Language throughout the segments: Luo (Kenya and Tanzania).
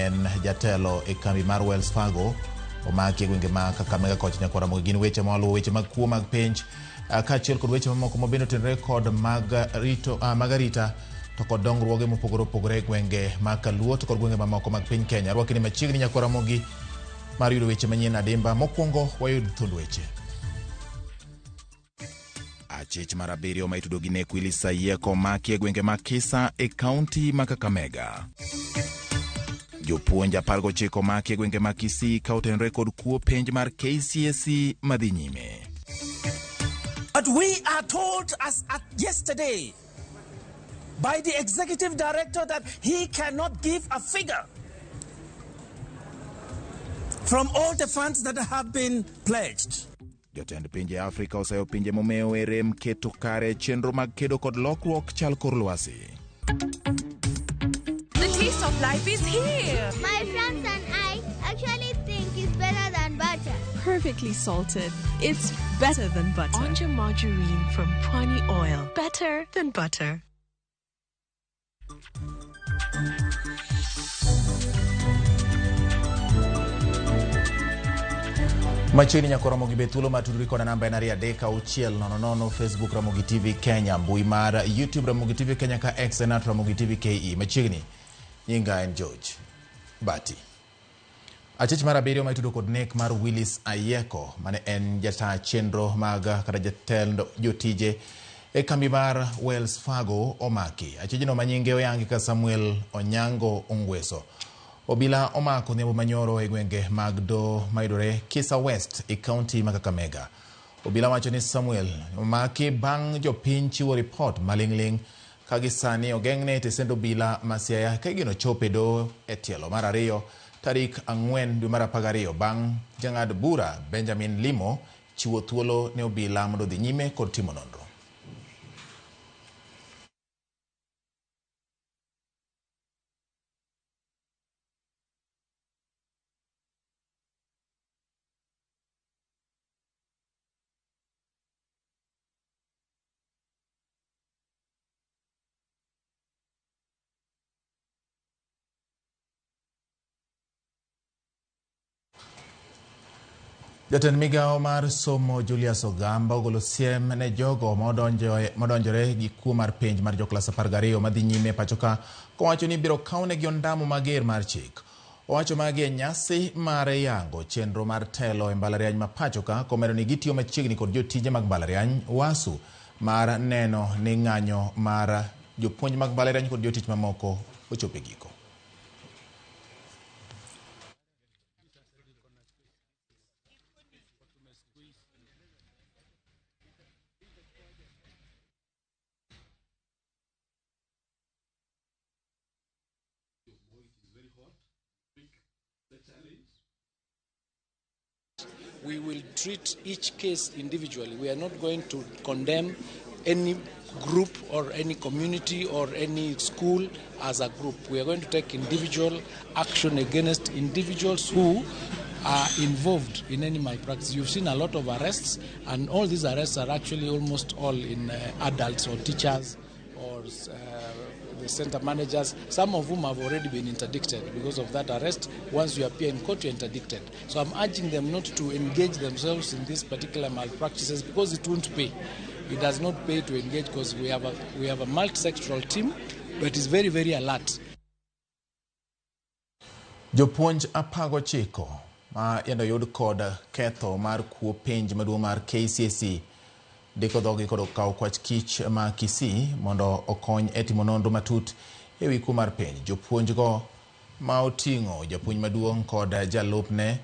en jatelo e kambi mar Wells Fargo omaki e gwenge ma Kakamega kocha nyakwar Ramogi. Gin weche maluwo weche mag kuo mag penj kaachiel kod weche mamoko mabende otenore kod mag rito mag arita to kod dongruoge mopogore opogore e gwenge mag Kaluo to kod gwenge mamoko mag piny Kenya. Arwaki ni machiegni nyakwar Ramogi mar yudo weche manyien adimba. Mokwongo wayud thuond weche. Achich mar abiriyo ma itudo gi nek Willis Ayieko omaki e gwenge ma Kisa e kaunti ma Kakamega. Jopuonj 19 omaki e gwenge ma Kisii ka otenore kod kuo penj mar KCSE madhi nyime. But we are told as at yesterday by the executive director that he cannot give a figure from all the funds that have been pledged. Jotend pinje Afrika osayo pinje momewo e rem keto kare chenro mag kedo kod lokruok chal kor lwasi. The taste of life is here. My friends and I actually think it's better than butter. Perfectly salted. It's better than butter. Onja margarine from Pwani Oil. Better than butter. Machiegni nyako Ramogi be thuolo mar tudori koda namba en 23600, Facebook Ramogi TV Kenya, mbui mar YouTube Ramogi TV Kenya ka X en at Ramogi TV KE. Machiegni nyinga en George Bati. Achich mar abiriyo ma itudo kod nek mar Willis Ayieko mane en jata chenro mag kata jatend jotije e kambi mar Wells Fargo omaki. Achijno ma nyinge oyangi ka Samuel Onyango Ongweso. Obila omako odhiambo manyoro e gwenge mag do mayudore Kisa West e kaunti ma Kakamega. Obila wacho ni Samuel omaki bang' jopiny chiwo ripot maling'ling' ka gisani ogeng'ne e tesend obila ma Siaya ka igeno chopo e doho e tielo mar ariyo tarik 4 dwe mar 12 bang' jang'ad bura Benjamin Limo chiwo thuolo ne obila mondo odhi nyime kod timo nonro. Jatend migawo mar somo Julius Ogamba ogolo siem ne jogo modonjore gi kuo mar penj mar joklas 12 madhi nyime pacho ka kowacho ni ibiro kawnegi ondamo mager mar chik. Owacho magi e nyasi mar yango chenro mar telo e mbalariany ma pacho ka komedo ni gitiyo machiegni kod jotije mag mbalariany WASU mar neno ni ng'anyo mar jopuonj mag mbalariany kod jotich mamoko ochopo e giko. We will treat each case individually. We are not going to condemn any group or any community or any school as a group. We are going to take individual action against individuals who are involved in any malpractice. You've seen a lot of arrests, and all these arrests are actually almost all in adults or teachers or the center managers, some of whom have already been interdicted because of that arrest. Once you appear in court, you're interdicted. So I'm urging them not to engage themselves in these particular malpractices because it won't pay. It does not pay to engage because we have a multi-sectoral team that is very, very alert. Jopuonj 19 ma yando yud kod ketho mar kuo penj maduong' mar KCSE ndiko dhogi kod okawo kwach kich ma Kisii mondo okony e timo nonro matut e wi kuo mar penj. Jopuonjgo ma oting'o japuonj maduong' kod jalupne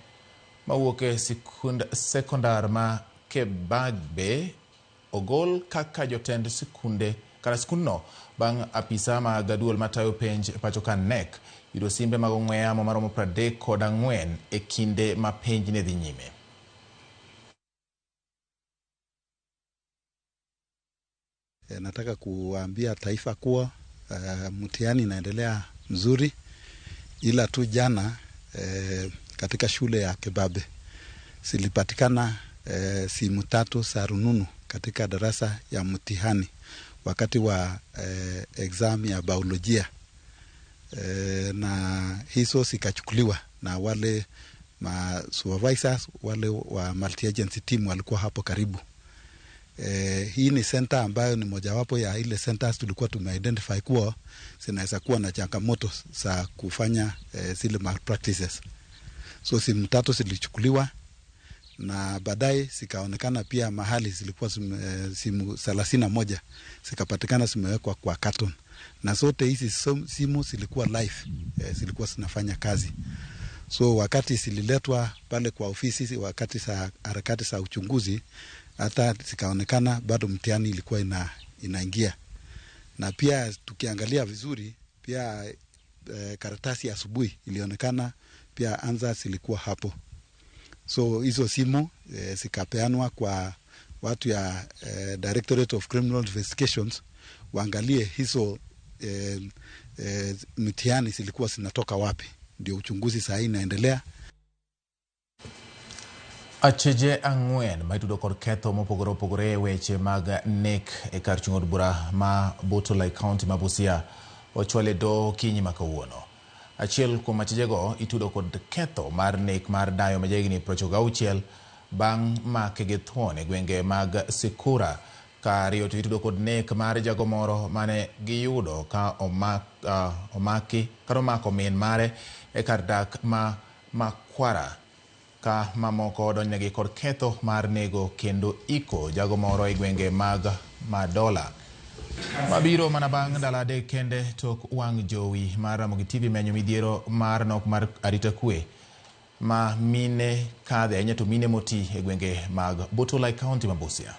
mawuok e sikund sekondar ma Kebagbe ogol kaka jotend sikunde kata skundno bang' apisa mag duol matayo penj pacho ka KNEC yudo simbe mag ong'we yamo maromo 34 e kinde ma penj ne dhi nyime. Nataka kuambia taifa kuwa mtihani inaendelea mzuri, ila tu jana katika shule ya Kebabe zilipatikana simu 3 za rununu katika darasa ya mtihani wakati wa exam ya biolojia. Na hizo zikachukuliwa na wale ma supervisors wale wa multi agency team walikuwa hapo karibu. Hii ni center ambayo ni mojawapo ya ile centers tulikuwa tumeidentify kuwa zinaweza kuwa na changamoto za kufanya zile malpractices. So simu tatu zilichukuliwa na baadaye zikaonekana pia mahali zilikuwa simu 31 zikapatikana zimewekwa kwa carton, na zote hizi simu zilikuwa live, zilikuwa zinafanya kazi. So wakati zililetwa pale kwa ofisi, wakati za harakati za uchunguzi, hata zikaonekana bado mtihani ilikuwa inaingia. Na pia tukiangalia vizuri pia karatasi ya asubuhi ilionekana pia answers zilikuwa hapo. So hizo simu zikapeanwa kwa watu ya Directorate of Criminal Investigations waangalie hizo mtihani zilikuwa zinatoka wapi. Ndio uchunguzi saa hii inaendelea. Acheje 4 ma itudo kod ketho mopogore opogore e weche mag nek e kar chung' od bura ma Butula e kaunti ma Busia ochwal e doho okinyi ma kawuono. Achiel kuom achijego itudo kod ketho mar nek mar dayo ma jahigni 96 bang' make gi thuon e gwenge mag Sikura. Ka ariyo to itudo kod nek mar jago moro mane giyudo ka omaki kata omako min mare e kar dak ma Makwara, ka mamoko odonjnegi kod ketho mar nego kendo iko jago moro e gwenge mag Madola. Mabiro mana bang' ndalo 3 kende tok wang' jowi mar Ramogi TV menyo midhiero mar nok mar arita kwe ma mine kadhe ahinya to mine moti e gwenge mag Butula e kaunti ma Busia.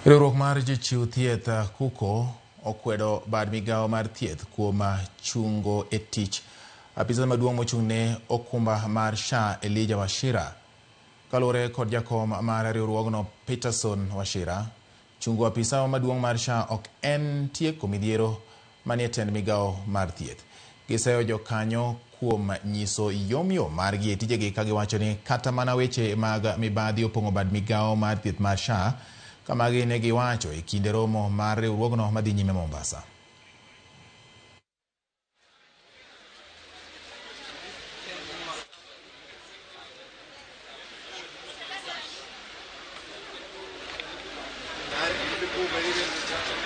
Riwruok mar jochiw thieth Kuko okwedo bad migawo mar thieth kuom chungo e tich apisa maduong' mochung' ne okumba mar SHA Elijah Wachira. Kaluwore kod jakom mar riwruogno Peterson Wachira, chungo apisa maduong' mar SHA ok en tieko midhiero manie tend migawo mar thieth. Giseyo jokanyo kuom nyiso yomyom margi e tijegi ka giwacho ni kata mana weche mag mibadhi opong'o bad migawo mar thieth mar SHA, kama ne giwacho e kinde romo mar riwruogno madhi nyime Mombasa.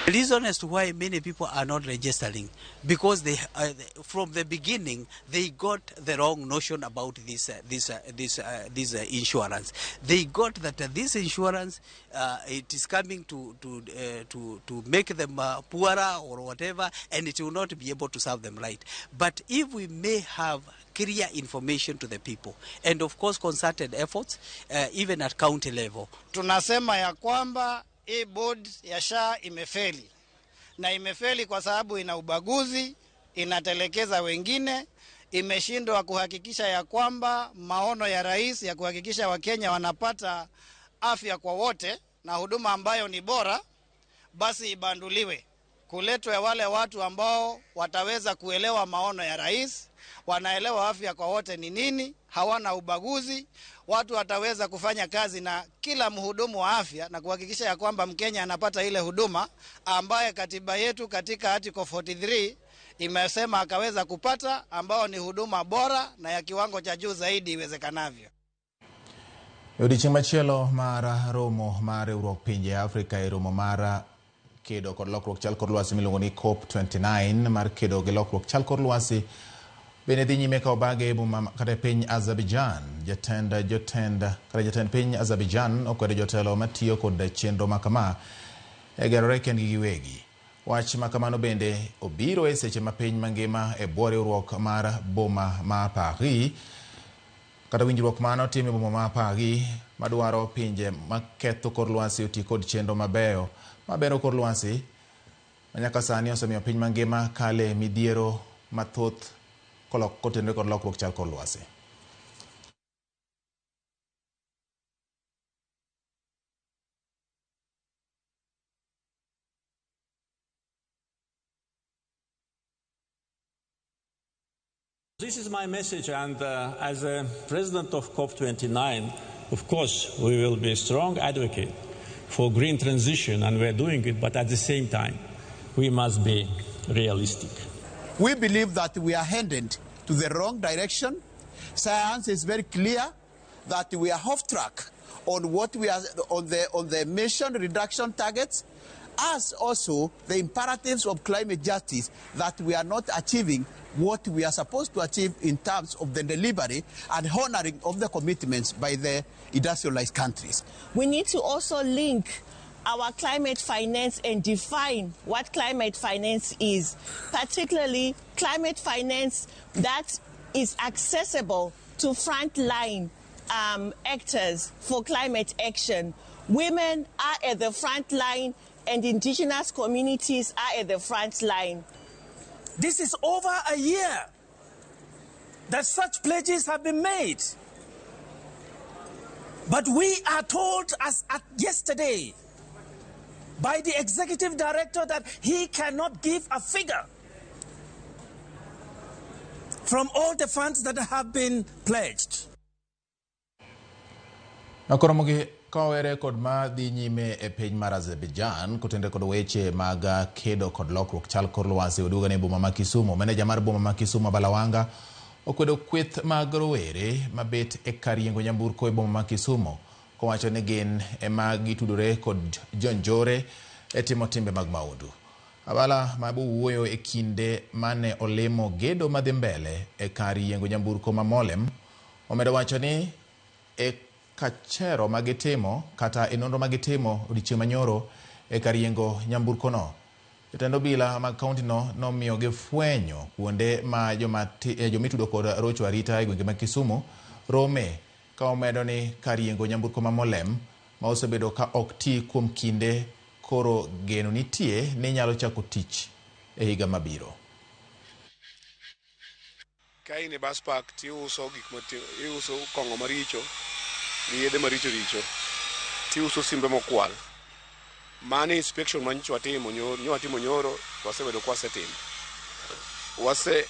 The reason as to why many people are not registering, because they from the beginning they got the wrong notion about this insurance. They got that this insurance it is coming to make them poorer or whatever, and it will not be able to serve them right. But if we may have clear information to the people, and of course concerted efforts even at county level. Tunasema ya kwamba hii board ya SHA imefeli, na imefeli kwa sababu ina ubaguzi, inatelekeza wengine, imeshindwa kuhakikisha ya kwamba maono ya rais ya kuhakikisha Wakenya wanapata afya kwa wote na huduma ambayo ni bora, basi ibanduliwe, kuletwe wale watu ambao wataweza kuelewa maono ya rais, wanaelewa afya kwa wote ni nini, hawana ubaguzi, watu wataweza kufanya kazi na kila mhudumu wa afya na kuhakikisha ya kwamba Mkenya anapata ile huduma ambaye katiba yetu katika article 43 imesema akaweza kupata, ambao ni huduma bora na ya kiwango cha juu zaidi iwezekanavyo. Odiechieng' machielo mar romo mar riwruok pinje Afrika e romo mar kedo kod lokruok chal kor lwasi miluongo ni COP29 mar kedo gi lokruok chal kor lwasi bende dhi nyime ka obage e boma kata e piny Azerbaijan. Jatend piny Azerbaijan okwedo jotelo matiyo kod chenro makama e gerore kendgi giwegi. Wach makamano bende obiro e seche ma piny mangima e bwo riwruok mar boma ma Paris kata winjruok mano timo e boma ma Paris madwaro pinje maketho kor lwasi oti kod chenro mabeyo mabero kor lwasi ma nyaka sani osemiyo piny mangima kale midhiero mathoth kotenore kod lokruok chal kor lwasi. This is my message, and as a president of COP29, of course, we will be a strong advocate for green transition, and we're doing it, but at the same time, we must be realistic. We believe that we are headed to the wrong direction. Science is very clear that we are off track on what we are on the emission reduction targets, as also the imperatives of climate justice, that we are not achieving what we are supposed to achieve in terms of the delivery and honoring of the commitments by the industrialized countries. We need to also link our climate finance and define what climate finance is, particularly climate finance that is accessible to frontline actors for climate action. Women are at the front line and indigenous communities are at the front line. This is over a year that such pledges have been made. But we are told as at yesterday by the executive director that he cannot give a figure from all the funds that have been pledged. Nakoromogi kawere kod ma dhi nyime e piny mar Azerbaijan kotenore kod weche mag kedo kod lokruok chal kor lwasi oduogo ne boma ma Kisumu. Meneja mar boma ma Kisumu Balawanga okwedo kweth mag rowere mabet e kar yiengo nyamburko e boma ma Kisumu kowacho ni gin ema gitudore kod jonjore e timo timbe mag mahundu. Abala ma wuoyo e kinde mane olimo gedo madhi mbele e kar yiengo nyamburko ma Molem omedo wacho ni e kachero magitimo kata e nonro magitimo odiechieng' manyoro e kar yiengo nyamburko no. Jotend obila mag kaunti no nomiyo gifwenyo kuonde ma joma jomitudo kod rocho arita e gwenge mag Kisumu rome ka omedo ni kar yiengo nyamburko ma Molem ma osebedo ka ok ti kuom kinde koro geno nitie ni nyalo chako tich e higa mabiro. Ka in e bus park tiuso gik iuso kong'o maricho gi yedhe maricho richo tiuso simbe mokwal. Mano inspection ma nyocha watimo nyoro, watimo nyoro wasebedo ka wasetimo. Wase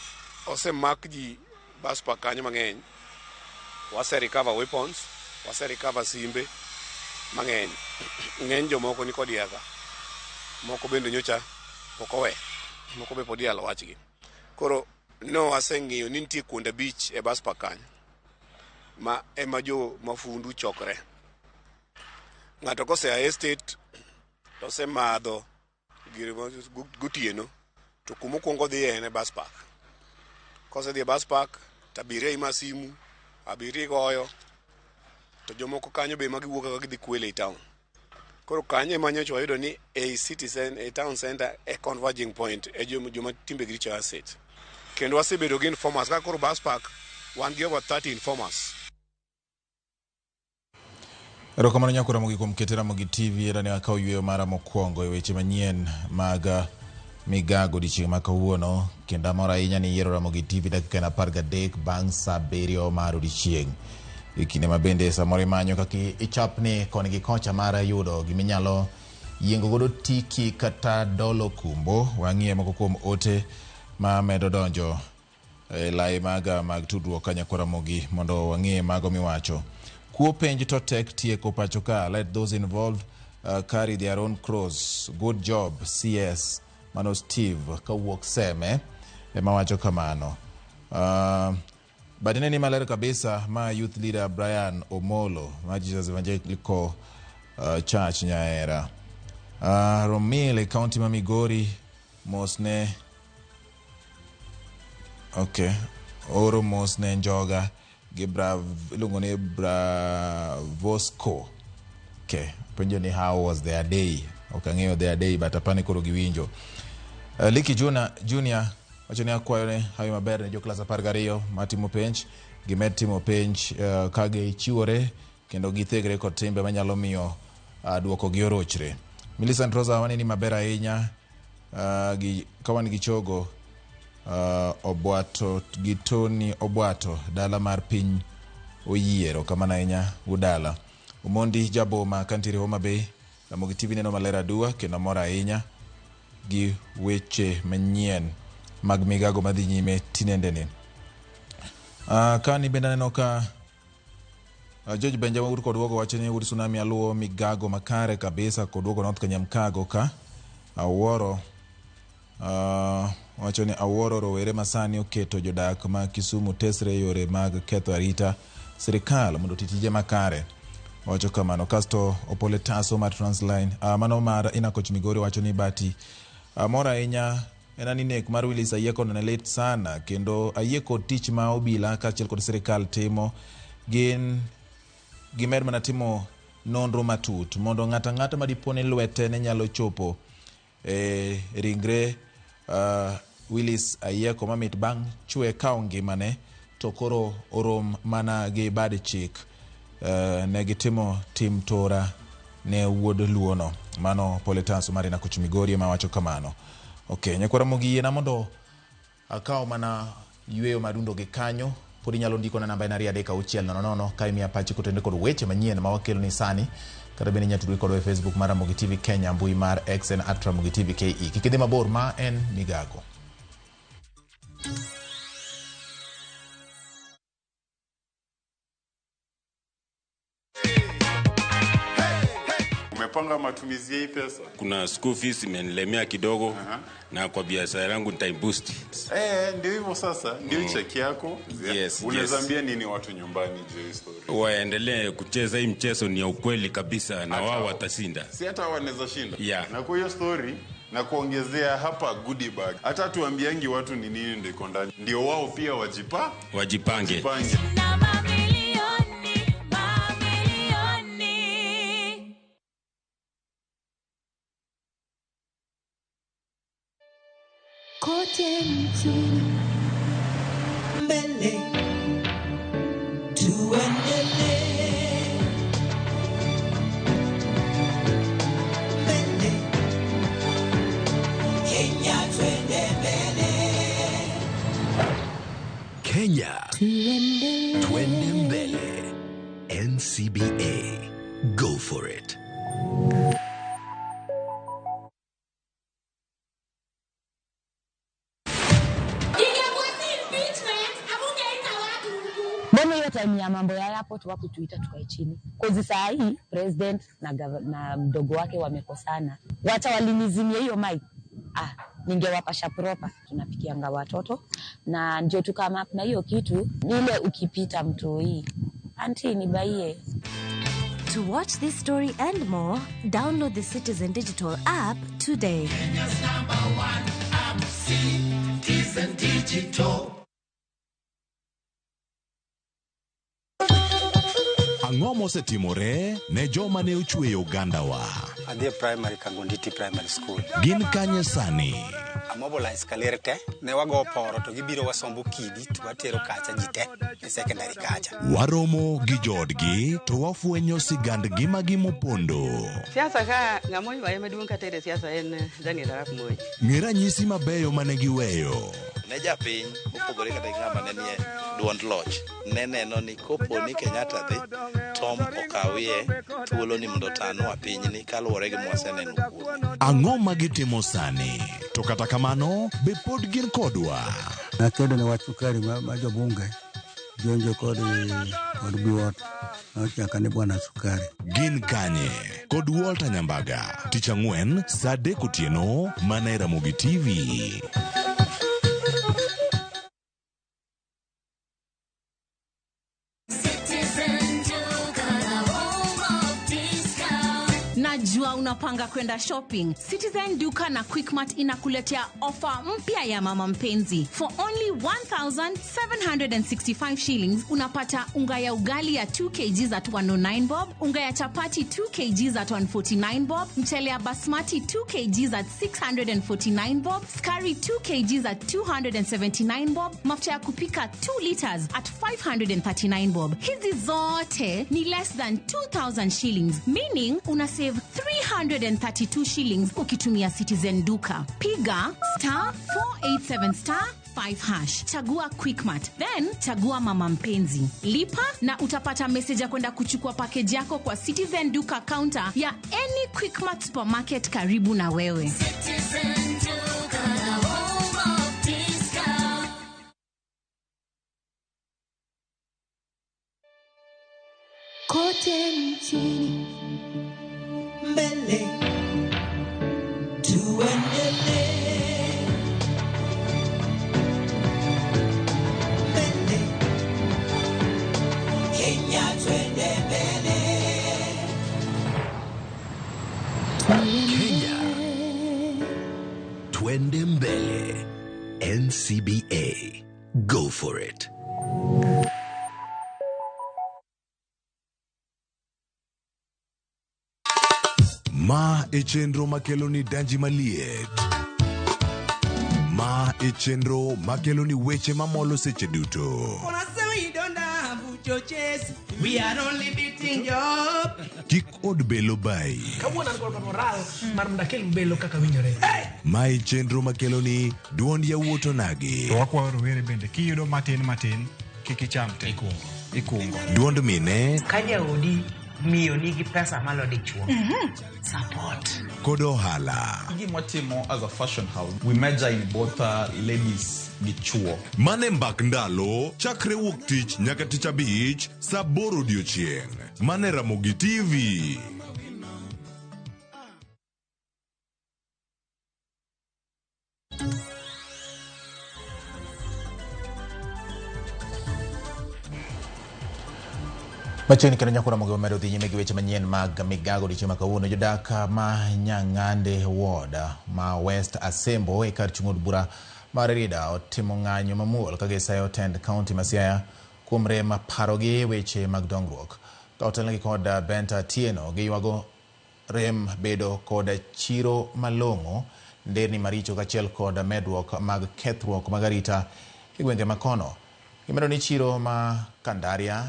osemak ji bus park kanyo mang'eny. Wase recover weapons, wase recover simbe mang'eny. Ng'eny jomoko ni kod yaka. Moko bende nyocha pok owe. Moko be pod iyalo wachgi. Koro no waseng'iyo ni nitie kuonde abich e bus park kanyo ma ema jo mafundu chokre. Ng'ato kosea e estate to osemadho gir gotieno to kumokwongo dhiye en e bus park. Kosedhi e bus park to abiria ima simu, abiria goyo to jomoko kanyo be ema giwuok ka gidhi kwelo ei town. Koro kanyo ema nyocha wayudo ni ei city e town center e converging point e joma timbegi richo asset. Kendo wasebedo gi informers kaka koro bus park wan gi over 30 informers. Erokamano nyako Ramogi kuom kete Ramogi TV era ne akawo yweyo mara mokwongo e weche manyien mag migago odiechieng' ma kawuono kendo amor ahinya ni yiero Ramogi TV dakika en 13 bang' sa 7 mar odiechieng'. E kinde ma bende samoro imanyo kaka ichapni koni gi kocha mar yudo giminyalo yiengo godo tiki kata dolo kumbo wang'iye moko kuom ote ma medo donjo e lai maga mag tudruok ka nyakwa Ramogi mondo wang'e mago miwacho. Kuo penj to tek tieko pacho ka. Let those involved carry their own cross. Good job CS. Mano Steve kawuok Seme ema wacho kamano. But ni maler kabisa ma youth leader Brian Omolo ma Jesus Evangelical Church Nyaera. Romil e county ma Migori mos ne okay oro mos ne Njoga gi Brav iluongo ni Bravosco. Okay, penjo ni how was their day? Ok ang'eyo their day but apani koro giwinjo. Liki Juna, Junior wacho ni akwayo ne hawi maber ne jo klas 12 matimo penj gimed timo penj ka gichiwore kendo githegre kod timbe manyalo miyo duoko gi orochre. Millicent Rosa waneni maber ahinya gi, ka wan gi chogo Obwato gi Tony Obwato dala mar piny oyiero kamano ahinya udala. Omondi Jaboma kantiere Homa Bay Ramogi TV neno maler aduwa kendo mor ahinya gi weche manyien mag migago madhi nyime tinendeni. Kani bende aneno ka George Benjamin Ur kod Wogo wacho ni Ur Tsunami aluwo migago makare kabisa kod Wogo North Kanyamkago ka awuoro. Wacho ni awuoro rowere masani oketo jodak ma Kisumu tesre yore mag ketho arita sirikal mondo oti tije makare. Wacho kamano. Kasto Opole Taso mar Transline, mano mar Inakoch Migori wacho ni bati mor ahinya en ani nek mar Willis Ayieko ne lit sana kendo ayie kod tich ma obila kaachiel kod sirikal timo gin gimed mana timo nonro matut mondo ng'ato ang'ata ma dipo ni lwete ne nyalo chopo e ringre Willis Ayieko mamit bang' chwe kawo ngimane to koro orom mana gi bad chik. Ne gitimo tim tora ne wuod luono. Mano Pole Taso mar Inakoch Migori ema wacho kamano. Okay, nyakwara Ramogi yiena mondo akaw mana yweyo madundo gi kanyo. Pod inyalo ndiko na namba en 23600 ka imiya pachi kotenore kod weche manyien ma wakelo ni sani. Kata bende inyalo tudri kodwa e Facebook mar Ramogi TV Kenya, mbui mar X en @Ramogi TV KE. Kik idhi mabor, ma en Migago. Umepanga matumizi ya hii pesa? Kuna school fees imenilemea kidogo. Na kwa biashara yangu nitaiboost. Ndio hivyo sasa, ndio cheki yako. Yes, Unaweza yes. ambia nini watu nyumbani juu ya story? Waendelee kucheza hii mchezo, ni ya ukweli kabisa na Hata wao watashinda. Si hata wanaweza shinda. Yeah. Na kwa hiyo story na kuongezea hapa goodie bag. Hata tuambiangi watu ni nini ndio iko ndani. Ndio wao pia wajipange. Wajipange. Na mamilioni, mamilioni. Kote nchini mbele tuendelee mbele Kenya twende mbele Kenya twende mbele. NCBA, go for it. Mbona hiyo time ya mambo ya airport wakutuita tukae chini? Kozi saa hii president na mdogo wake wamekosana. Wacha walinizimia hiyo mic. Ningewapasha proper. Tunapikianga watoto na ndio tukama na hiyo kitu ile ukipita mtoi. Auntie nibaie. To watch this story and more, download the Citizen Digital app today. Kenya's number one app, Citizen Digital. Ang'o mosetimore ne joma ne ochweyo ogandawa? Adhi e primary Kangonditi Primary School. Gin kanye sani? Amobilize kaler te, ne wago poro to gibiro wasombo kidi to watero kacha ji te e secondary kacha. Waromo gi joodgi to wafwenyo sigand ngimagi mopondo. Siasa ka ng'ama oywaye maduong' katere siasa en Daniel Arap Moi. Ng'e ranyisi mabeyo mane giweyo. Ne japiny mopogore kata gi ng'ama ne nie duond loch ne neno ni kopo ni Kenyatta dhi Tom okawie thuolo ni mondo otanwa pinyni kaluwore gi mwaseneno kuome. Ang'o ma gitimo sani? To kata kamano, be pod gin kodwa? Nakedo ne wach sukari ma jobunge jonjo kod Biwott nochaka ni bwana sukari. Gin kanye? Kod Walter Nyambaga, tich ang'wen saa 3 otieno mana e Ramogi TV. Najua unapanga kwenda shopping. Citizen Duka na Quickmart inakuletea ofa mpya ya mama mpenzi. For only 1,765 shillings unapata unga ya ugali ya 2 kg at 109 bob, unga ya chapati 2 kg at 149 bob, mchele ya basmati 2 kg at 649 bob, skari 2 kg at 279 bob, mafuta ya kupika 2 liters at 539 bob. Hizi zote ni less than 2,000 shillings, meaning una save 332 shillings ukitumia Citizen Duka. Piga star 487 star 5 hash. Chagua Quickmart, then chagua mama mpenzi. Lipa na utapata message ya kwenda kuchukua package yako kwa Citizen Duka counter ya any Quickmart supermarket karibu na wewe. Citizen Duka, the home of discount. Kote nchini mbele tuendelee mbele Kenya twende mbele. Kenya Twende Mbele. NCBA. Go for it. Ma e chenro makelo ni danji maliet. Ma e chenro makelo ni weche mamolo seche duto. We are only beating job. Kik od belo bayi. Kawuono an kod moral mar mondo akel belo kaka winjore. Ma e chenro makelo ni duond yawuot onagi. To wakwayo rowere bende kiyudo matin matin kik icham te ikungo. Duond mine Ka jaodi miyo nigi pesa malo dichuo support kod ohala. Gima watimo as a fashion house, we major in both ladies gi chuo. Mane mbak ndalo chakre wuok tich nyaka tich abich saa aboro odiochieng'. Mane Ramogi TV. Machiegni kendo nyako Ramogi wamedo dhi nyime gi weche manyien mag migago odiochieng' ma kawuono. Jodak ma Nyang'ande Ward ma West Asembo e kar chung' od bura mar Rida otimo ng'anyo mamuol ka gisayo tend kaunti ma Siaya kuom rem parogi e weche mag dongruok. Ka otelnegi kod Benta Atieno, giywago rem bedo kod chiro malong'o, nderni maricho kaachiel kod medruok mag kethruok mag arita e gwenge ma kono. Gimedo ni chiro ma Kandaria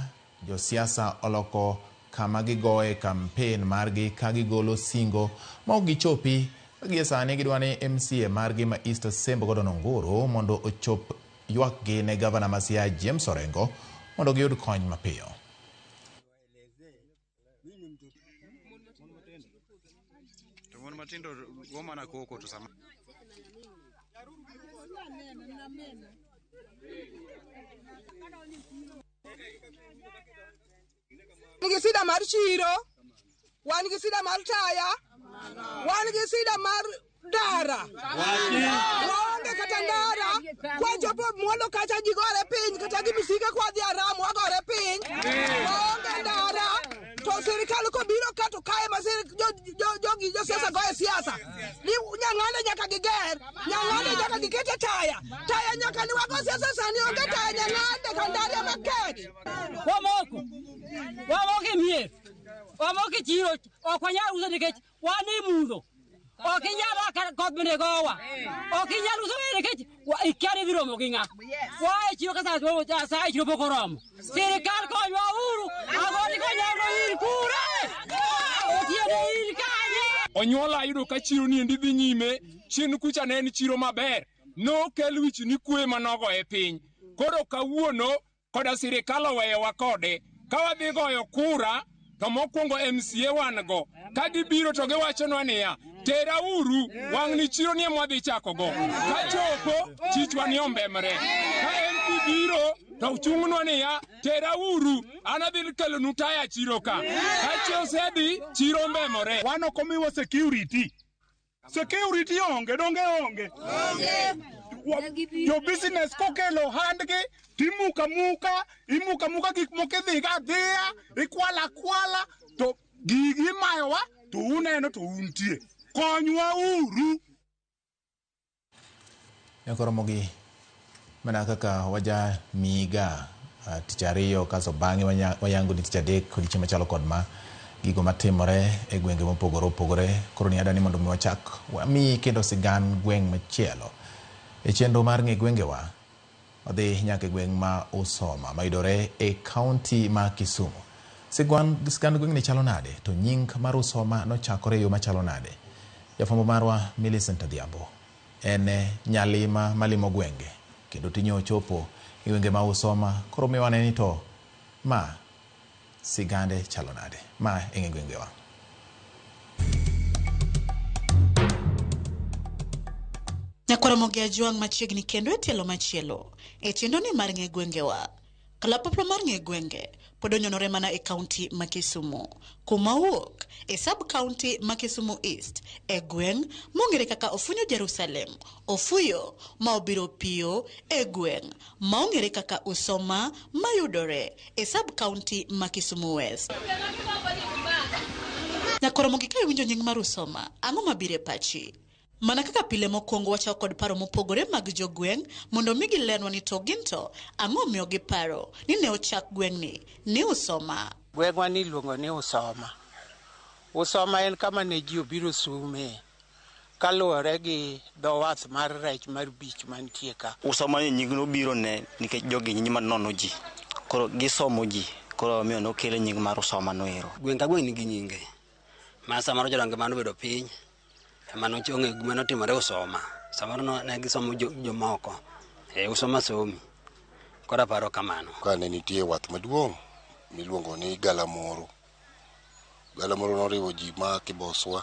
josiasa oloko kama gigoye kampen margi ka gigolo singo ma ok gichopi ka gie sani gidwa ni MCA margi ma East Asembo Gordon Onguru mondo ochop ywakgi ne gavana ma Siaya James Orengo mondo giyud kony mapiyo. To mon matindo go mana koko to sama Wan gi sida mar chiro, wan gi sida mar taya, wan gi sida mar ndara. Waonge kata ndara. Kwachopo mwalo kacha ji gore piny kata gi misike kwadhi Aram wagore piny. Waonge ndara. To sirikal kobiro ka to kae ma jogi josiasa goye siasa. Ni Nyang'ande nyaka giger, Nyang'ande nyaka gikete taya. Taya nyaka ni wago siasa sani onge taya Nyang'ande Kandaria makech. Wamoko. Wamoko e mier. Wamoko e chiro. Ok wanyal uso nikech wan e mudho. Ok inyal dak koth bende gowa. Ok inyal uso bende nikech ikia ni idhi romo gi ng'a. Waa e chiro ka sa e chiro pok oromo. Sirikal konywa uru. Agoni konywa ir kure. Otieno ir kanye. Onyuola ayudo ka chiro ni endi dhi nyime, chien kucha ne en chiro maber. Nokel wich ni kwe manogo e piny. Koro kawuono koda sirikal oweyowa kode. Ka wadhi goyo kura, to mokwongo MCA wan go. Ka gibiro to giwachonwa niya, tera uru, wang' ni chiro ni ema wadhi chako go. Kachopo, chichwa ni ombemre. Ka MP biro, to chung'nwa niya, tera uru, an adhi kelonu taya chiro ka. Ka osedhi, chiro ombemore. Wan ok omiwa security. Security onge, donge onge. Jo business kokelo handgi timuka muka, imuka muka gik moko idhiga adhiya, ikwala kwala, to gigi imayowa to uneno to untie. Konywa uru. Nyakoromogi mana kaka waja miga tich ariyo kaso bang'e wayango ni tich adek odiochieng' machalo kod ma gigo matimore e gwenge mopogore opogore. Koro ni adani mondo mi wachak wamiyi kendo sigand gweng' machielo. E chenro mar ng'e gwengewa, wadhi nyaka e gweng' ma Usoma mayudore e kaunti ma Kisumu. Sigand gweng'ni chalo nade? To nying mar Usoma nochakore e yo machalo nade? Jafwambo marwa Millicent Adhiambo en nyalima malimo gwenge kendo tinyo ochopo e gwenge ma Usoma koro miwa ni to ma sigande chalo nade? Ma e ng'e gwengewa. Nyakwaramogi Ajwang' machiegni kendo e tielo machielo e chenro ni mar ng'e gwengewa. Kalapapla mar ng'e gwenge pod onyonore mana e kaunti ma Kisumu. Kuma owuok e sub kaunti ma Kisumu East e gweng' mong'ere kaka Ofunyo Jerusalem, Ofuyo ma obiro piyo e gweng' ma ong'ere kaka Usoma mayudore e sub kaunti ma Kisumu West. Nyakoromogi ka iwinjo nying mar Usoma, ang'o mabiro e pachi? Mana kaka pile mokwongo wachako kod paro mopogore mag jogweng' mondo mi gilernwa ni to gin to ang'o miyo giparo ni ne ochak gweng'ni ni Usoma. Gweng'wa ni iluongo ni Usoma. Usoma en kama ne ji obiro sume kaluwore gi dho wath mar rech mar beach mantie ka. Usoma ni nying nobiro ne nikech jogi nying manono ji. Koro gisomo ji. Koro omiyo nokele nying mar Usoma no ero. Gweng' ka gweng' nigi nyinge. Ma samoro jodongo mane obedo piny ema ong'eyo gima notimore Usoma. Samoro ne gisomo jomoko. Usoma somi. Koro aparo kamano. Ka ne nitie wath maduong' miluongo ni Galamoro. Galamoro noriwo ji ma Kiboswa,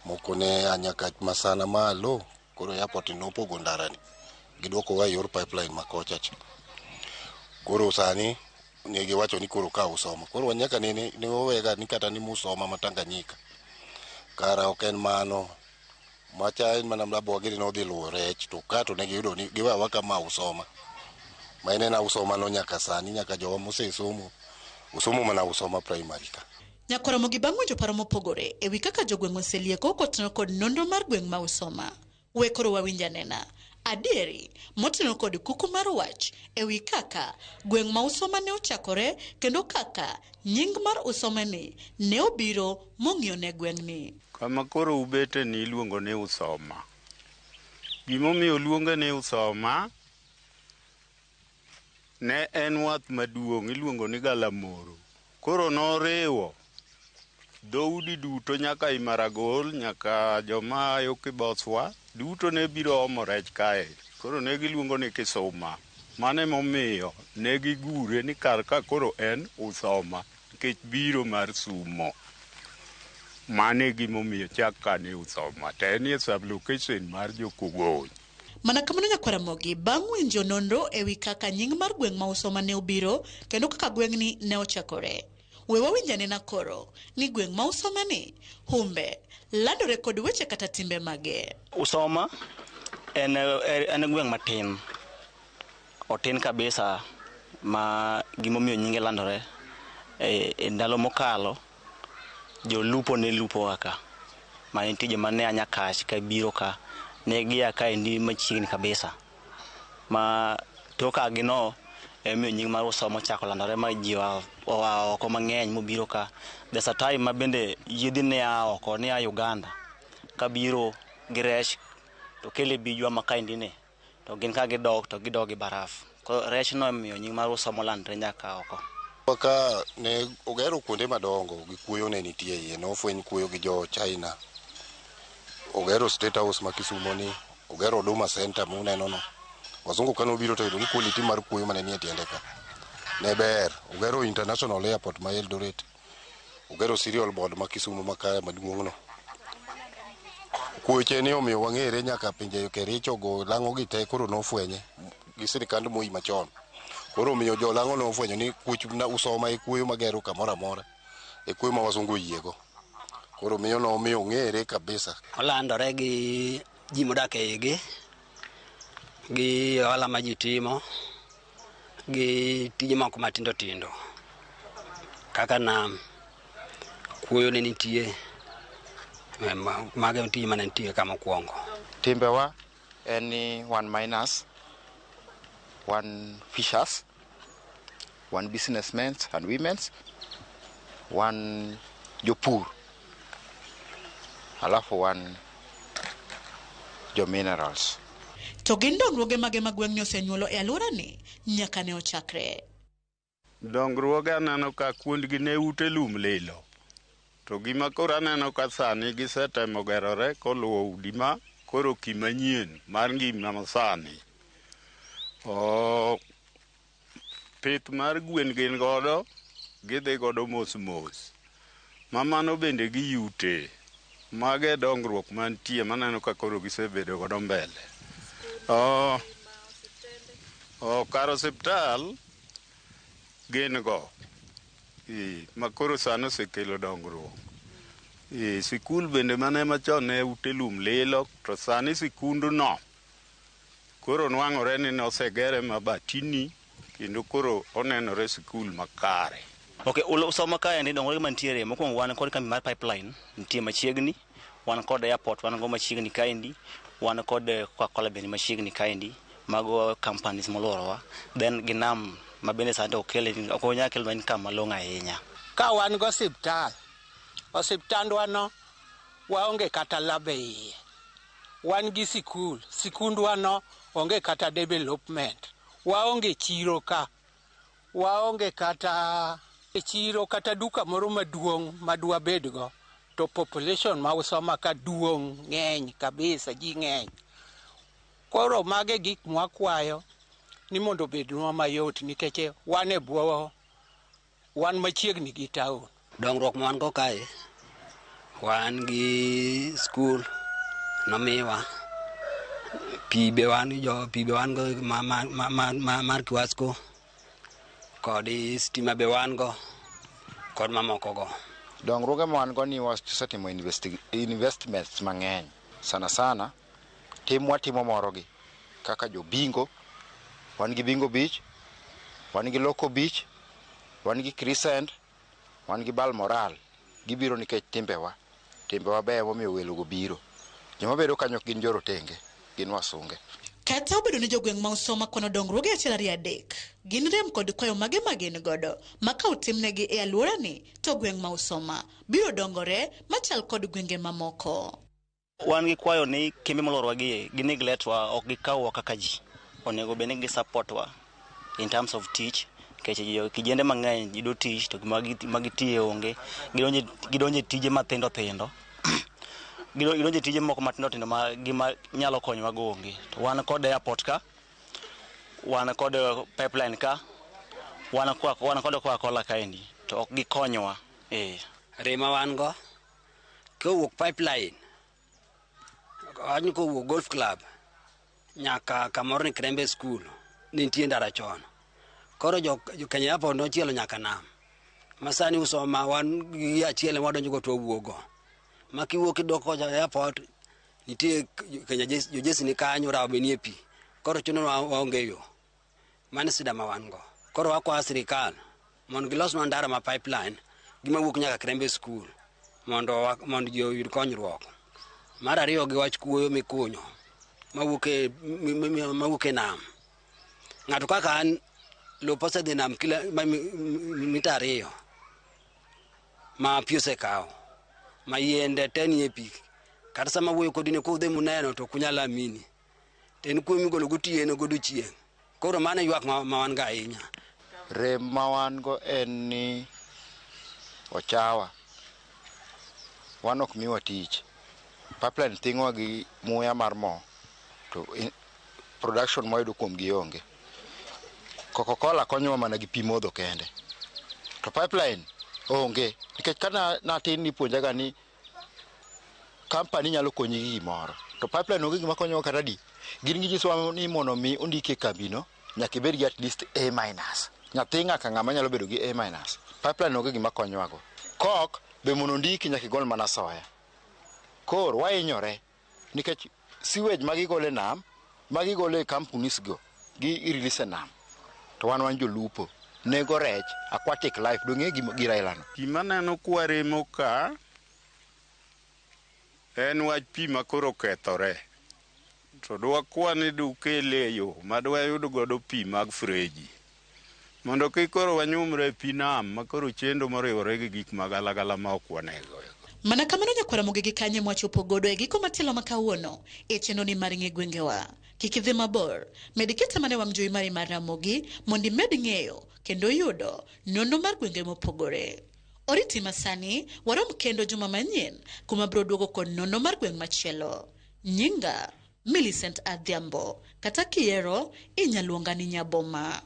moko ne a nyaka Masana malo, koro airport nopogo ndarani, giduokowa e yor pipeline ma kocha cha. Koro sani ne giwacho ni koro ka Usoma. Koro nyaka nene ne wawega ni kata ni Musoma ma Tanganyika. Kara ok en mano. Macha en mana Mlabwagiri nodhi luwo rech to ka to ne giyudo ni giwewa kama Usoma. Ma en en Usoma no nyaka sani nyaka jowa mosesomo osomo mana Usoma primary ka. Nyakoromogi bang' winjo paro mopogore e wi kaka jogweng' oselieko kotenore kod nonro mar gweng' ma Usoma. We koro wawinj anena adieri motenore kod kuku mar wach e wi kaka gweng' ma Usoma ne ochakore kendo kaka nying mar Usoma ni ne obiro mong'iyo ne gweng'ni. Kama koro ubete ni iluongo ni Usoma. Gimomiyo oluonge ni Usoma, ne en wath maduong' iluongo ni Galamoro. Koro noriwo dhoudi duto nyaka Imaragol, nyaka joma yo Kiboswa, duto ne biro omo rech kae. Koro ne giluongo ni Kisuma. Mano emomiyo ne gigure ni kar ka koro en Usoma, nikech biro mar sumo. Mano e gimomiyo chak ka ni Usoma. To en e sub-location mar Jokogony. Mana kamano Nyakwaramogi bang' winjo nonro e wi kaka nying mar gweng' ma Usoma ne obiro kendo kaka gweng'ni ne ochakore. We wawinj anena koro ni gweng' ma Usoma ni humbe landore kod weche kata timbe mage. Usoma en gweng' matin. Otin kabisa ma gimomiyo nyinge landore e ndalo mokalo jolupo ne lupo ka. Ma nitie joma ne a Nyakach ka biro ka ne gia kaendi machiegni kabisa. Ma tok agino emiyo nying mar Usoma ochako landore ma ji oa oko mang'eny mobiro ka. There's a time ma bende yiedhi ne a oko ne a Uganda kabiro gi rech to kele bijwa ma kaendi ni to gin ka gidok to gidok gi baraf. Koro rech no emiyo nying mar Usoma olandre nyaka oko. Ka ne ogero kuonde madongo gi kuoyo ne nitie iye, nofweny kuoyo gi jo China. Ogero State House ma Kisumo ni, ogero Huduma Center muneno no. Wazungu kane obiro to yudo ni quality mar kuoyo mane nie tiende ka ne ber. Ogero International Airport ma Eldoret. Ogero Cereal Board ma Kisumu ma kaya maduong' no. Kuoche ni omiyo wang'ere nyaka pinje Kericho go lang'o gi te koro nofwenye gi sirikand Moi machon. Koro omiyo jolang'o nofwenyo ni kuoch na Usoma e kuoyo magero kamoro amora. E kuoyo ma wazungu oyiego. Koro miyo nomiyo ong'ere kabisa. Olandore gi ji modak e igi, gi ohala ma ji timo, gi tije moko matindo tindo kaka nam, kuoyo ne nitie, mago e tije mane nitie kama okwongo. Timbewa en ni wan miners, wan fishers, wan businessmen and women, wan jopur, alafu wan jo minerals. To gin dongruoge mage ma gweng'ni osenyuolo e alworani nyaka ne ochakre? Dongruoge aneno ka kuondgi ne ute lum lilo. To gima koro aneno ka sani gisetemo gerore koluwo udi ma koro kimanyien mar ngima masani. Pith mar gwen gin godo, gidhi godo mos mos. Ma mano bende giyute. Mago e dongruok mantie maneno ka koro gisebedo godo mbele. Kar osiptal gin go. Ma koro sani osekelo dongruok. Sikul bende mane machon ne ute lum lilo, to sani sikundno koro nwang'ore ni nosegere mabatini kendo koro onenore sikul makare. Ok, Usoma kaendi dongruoge mantiere, mokwongo wan kod kambi mar pipeline nitie machiegni, wan kod airport wan go machiegni kaendi, wan kod Coca-Cola bende machiegni kaendi, mago companies moluorowa, then gi nam ma bende sani to ok onyal kelo income malong'o ahinya. Ka wan go osiptal, osiptandwa no waonge kata lab e iye. Wan gi sikul, sikundwa no onge kata development. Waonge chiro ka, waonge kata chiro kata duka moro maduong' madwabedgo, to population ma Usoma ka duong' ng'eny kabisa, ji ng'eny. Koro mage gik mwakwayo ni mondo obednwa mayot nikech wan e bwo, wan machiegni gi town. Dongruok ma wan go kae, wan gi skul nomiwa, pi be wan jo pi be wan go mar Kiwasco, kod stima be wan go, kod mamoko go. Dongruoge ma wan go ni wasetimo investments mang'eny. Sana sana, tim watimo morogi kaka jo bingo, wan gi Bingo Beach, wan gi Loco Beach, wan gi Crescent, wan gi Balmoral. Gibiro nikech timbewa. Timbewa beyo momiyo welogo biro. Joma bedo kanyo gin jorotenge, gin wasunge. Kata obedo ni jogweng' ma Usoma kwano dongruoge 1 2 3, gin rem kod kwayo mage ma gin godo ma ka otimnegi e alworani to gweng' ma Usoma biro dongore machal kod gwenge mamoko. Wan gi kwayo ni kembe molworwa gi gi neglect wa, ok gikawwa kaka ji. Onego bed ni gi support wa in terms of tich, nikech kijende mang'eny yudo tich to gima gitiye onge. Gidonje tije mathindo thindo. Gidonje tije moko matindo tindo ma gima nyalo konyowa go onge. To wan kod airport ka, wan kod pipeline ka, wan kod Coca-Cola kaendi, to ok gikonywa. Rema wan go kowuok pipeline, kowuok golf club nyaka kamoro ni Krembe School nitie ndara chon. Koro jo Kenya Airport nochielo nyaka nam. Ma sani Usoma wan gi achiel wadonjo go to wawuogo. Ma kiwuok idok kocha airport nitie Kenya jojesi ni kanyo, rawo be nie pi. Koro chuno waonge yo. Mano sida ma wan go. Koro wakwayo sirikal mondo gilosnwa ndara ma pipeline gima wuok nyaka Krembe School mondo ji oyud konyruok. Mar ariyo gi wach kuoyo mikunyo mawuok e nam. Ng'ato kaka an lopa osedhi nam kila mita 2 ma pi osekawo, ma yiende te nie pi. Kata sama wuoyo kodi ni kudhi muneno to ok unyal amini. To en kuoyo migolo gotieno godiochieng'. Koro mano e ywak ma wan go ahinya. Rem ma wan go en ni ochawa. Wan ok miwa tich. Pipeline thing'owa gi muya mar mo, to production mwayudo kuom gi onge. Coca-Cola konyowa mana gi pi modho kende. To pipeline onge. Nikech ka natin nipuonjaga ni company nyalo konyi gi gimoro. To pipeline onge gima konyowa kata di. Gin ginyisowa ni mondo mi ondiki e kambino, nyaka ibed gi at least A minus. Nyathi ng'aka ng'ama nyalo bedo gi A minus. Pipeline onge gima konyowago. Kok be mondo ondiki nyaka igol mana soya. Koro wahinyore nikech sewage ma gigolo e nam, ma gigolo e companies go, gi release e nam. To wan jolupo, nego rech, aquatic life, dong' e gir ailano. Gima neno kwaremo ka en wach pi ma koro okethore. To dwakwa ni dukele e yo ma dwayud godo pi mag freji. Mondo kik koro wanyumre e pi nam ma koro chendo moriwore gi gik magalagala ma ok wanego. Mana kamano nyakwara Ramogi gi kanye mwachopo godo e giko matielo ma kawuono e chenro ni mar ng'e gwengewa. Kik idhi mabor, med kete mane wang' jowi mari mar Ramogi mondo imed ng'eyo kendo yudo nonro mar gwenge mopogore. Oriti masani, warom kendo juma manyien kuma biro duogo kod nonro mar gweng' machielo. Nyinga Millicent Adhiambo, kata kiero inyaluonga ni Nyaboma.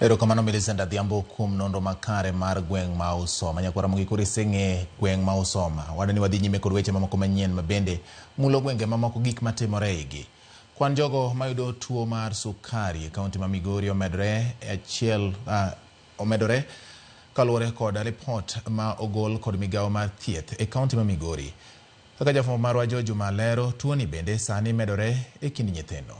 Erokamano Millicent Adhiambo kuom nonro makare mar gweng' ma Usoma. Nyakwara Ramogi koro iseng'e gweng' ma Usoma. Wadwa ni wadhi nyime kod weche mamoko manyien ma bende mulo gwenge mamoko gik matimore eigi. Kwan jogo mayudo tuo mar sukari e kaunti ma Migori omedore achiel omedore kaluwore kod ripot ma ogol kod migawo mar thieth e kaunti ma Migori. Kaka jafwambo marwa George Juma lero, tuoni bende sani medore e kind nyithindo.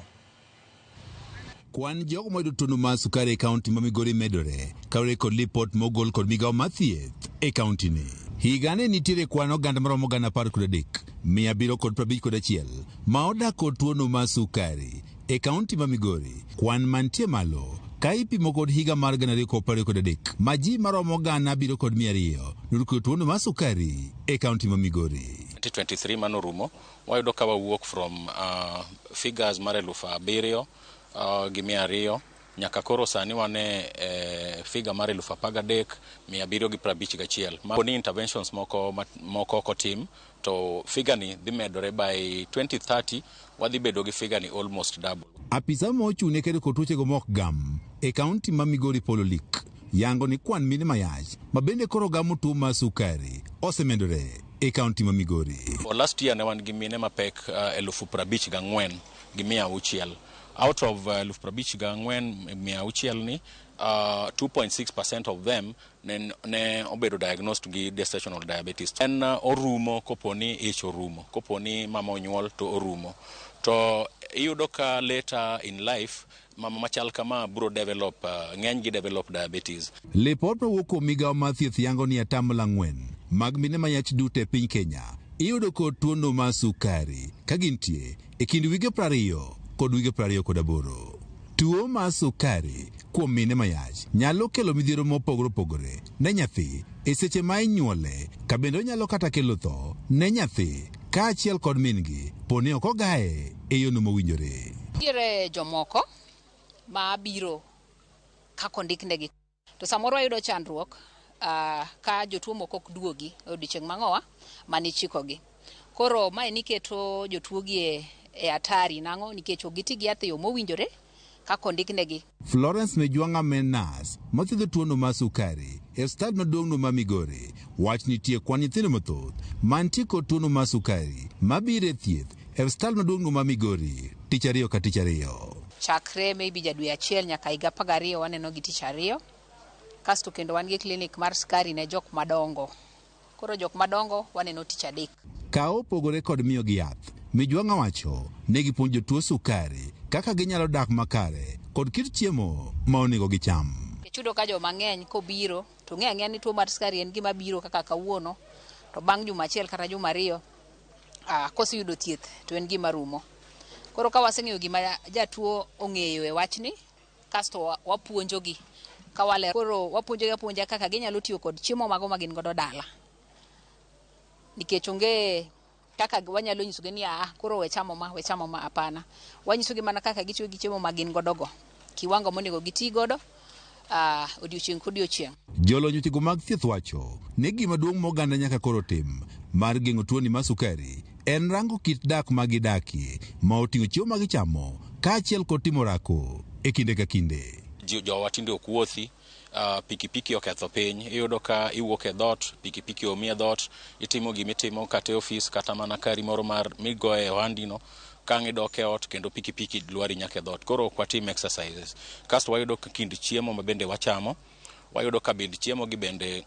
Kwan jogo mayudo tuono mar sukari e kaunti ma Migori medore kaluwore kod lipot mogol kod migawo mar thieth e kaunti ni. Higani nitiere kwan oganda maromo 13,751 ma odak kod tuono mar sukari e kaunti ma Migori. Kwan mantie malo ka ipimo kod higa mar 2023 ma ji maromo 7,200 noyudo kod tuono mar sukari e kaunti ma Migori. 2023 manorumo wayudo ka wawuok from figures mar 7,200 nyaka koro sani wane figure mar 13,751. Ma ni interventions moko okotim to figure ni dhi medore by 2030 wadhi bedo gi figure ni almost double. Apisa ma ochung' ne kedo kod tuochego mok gam e kaunti ma Migori Paul Olik yango ni kwan mine mayach ma bende koro gamo tuo mar sukari osemedore e kaunti ma Migori. For last year ne wan gi mine mapek 54,600. Out of 54,600 ni 2.6% of them ne obedo diagnosed gi gestational diabetes. En orumo koponi ich orumo, koponi mama onyuol to orumo. To iyudo ka later in life mama machal kama bro develop ng'eny gi develop diabetes. Lipot mawuok kuom migawo mar thieth yango ni 4% mag mine mayach duto e piny Kenya iyudo kod tuono mar sukari ka gintie e kind wige 20 kod wige 28. Tuo mar sukari kuom mine mayach nyalo kelo midhiero mopogore opogore ne nyathi e seche ma inyuole, ka bende onyalo kata kelo tho ne nyathi kaachiel kod min-gi poni ok ogaye e yono mowinjore. Nitiere jomoko ma biro kaka ondiknegi to samoro wayudo chandruok ka jotuo moko ok duogi e odiochieng' mang'owa manichikogi. Koro mae niketo jotuogi e hatari nang'o nikech ok giti gi yath e yo mowinjore kaka ondiknegi. Florence Mejwang'a ma en nas mathiedho tuono mar sukari e osiptal maduong'no ma Migori wach nitie kwan nyithindo mathoth mantie kod tuono mar sukari mabiro e thieth e osiptal maduong'no ma Migori tich ariyo ka tich ariyo. Chakre maybe ja dwe achiel nyaka higa 12 waneno gi tich ariyo. Kasto kendo wan gi klinik mar sukari ne jok madongo. Koro jok madongo waneno tich adek. Ka opogore kod miyo gi yath, Mejwang'a wacho ne gipuonjo jotuo sukari kaka ginyalo dak makare kod kit chiemo ma onego gicham. Chudo ka joma ng'eny kobiro to ng'e ang'eya ni tuo mar sukari en gima biro kaka kawuono to bang' juma achiel kata juma ariyo koseyudo thieth to en gima rumo. Koro ka waseng'eyo gima jatuo ong'eyo e wachni kasto wapuonjogi ka walero. Koro wapuonjogi apuonja kaka ginyalo tiyo kod chiemo mago ma gin godo dala. Nikech onge kaka wanyalo nyisogi ni koro we chamo ma hapana. Wanyisogi mana kaka gitiyo gi chiemo ma gin godo go, kiwango monego giti godo odiochieng' kodiochieng'. Jolony wechego mag thieth wacho ni gima duong' ma oganda nyaka koro tim mar geng'o tuoni mar sukari en rango kit dak ma gidakie ma oting'o chiemo ma gichamo kaachiel kod timo orako e kinde ka kinde. Jowa tinde ok wuothi, pikipiki oketho piny. Iyudo ka iwuok e dhoot, pikipiki omi e dhoot, itimo gimitimo kata e ofis kata mana kari moro mar migoye e ohandino, kang' idok e ot kendo pikipiki lwari nyaka e dhoot. Koro ok watim exercises. Kasto wayudo kind chiemo ma bende wachamo, wayudo ka kabind chiemo gi bende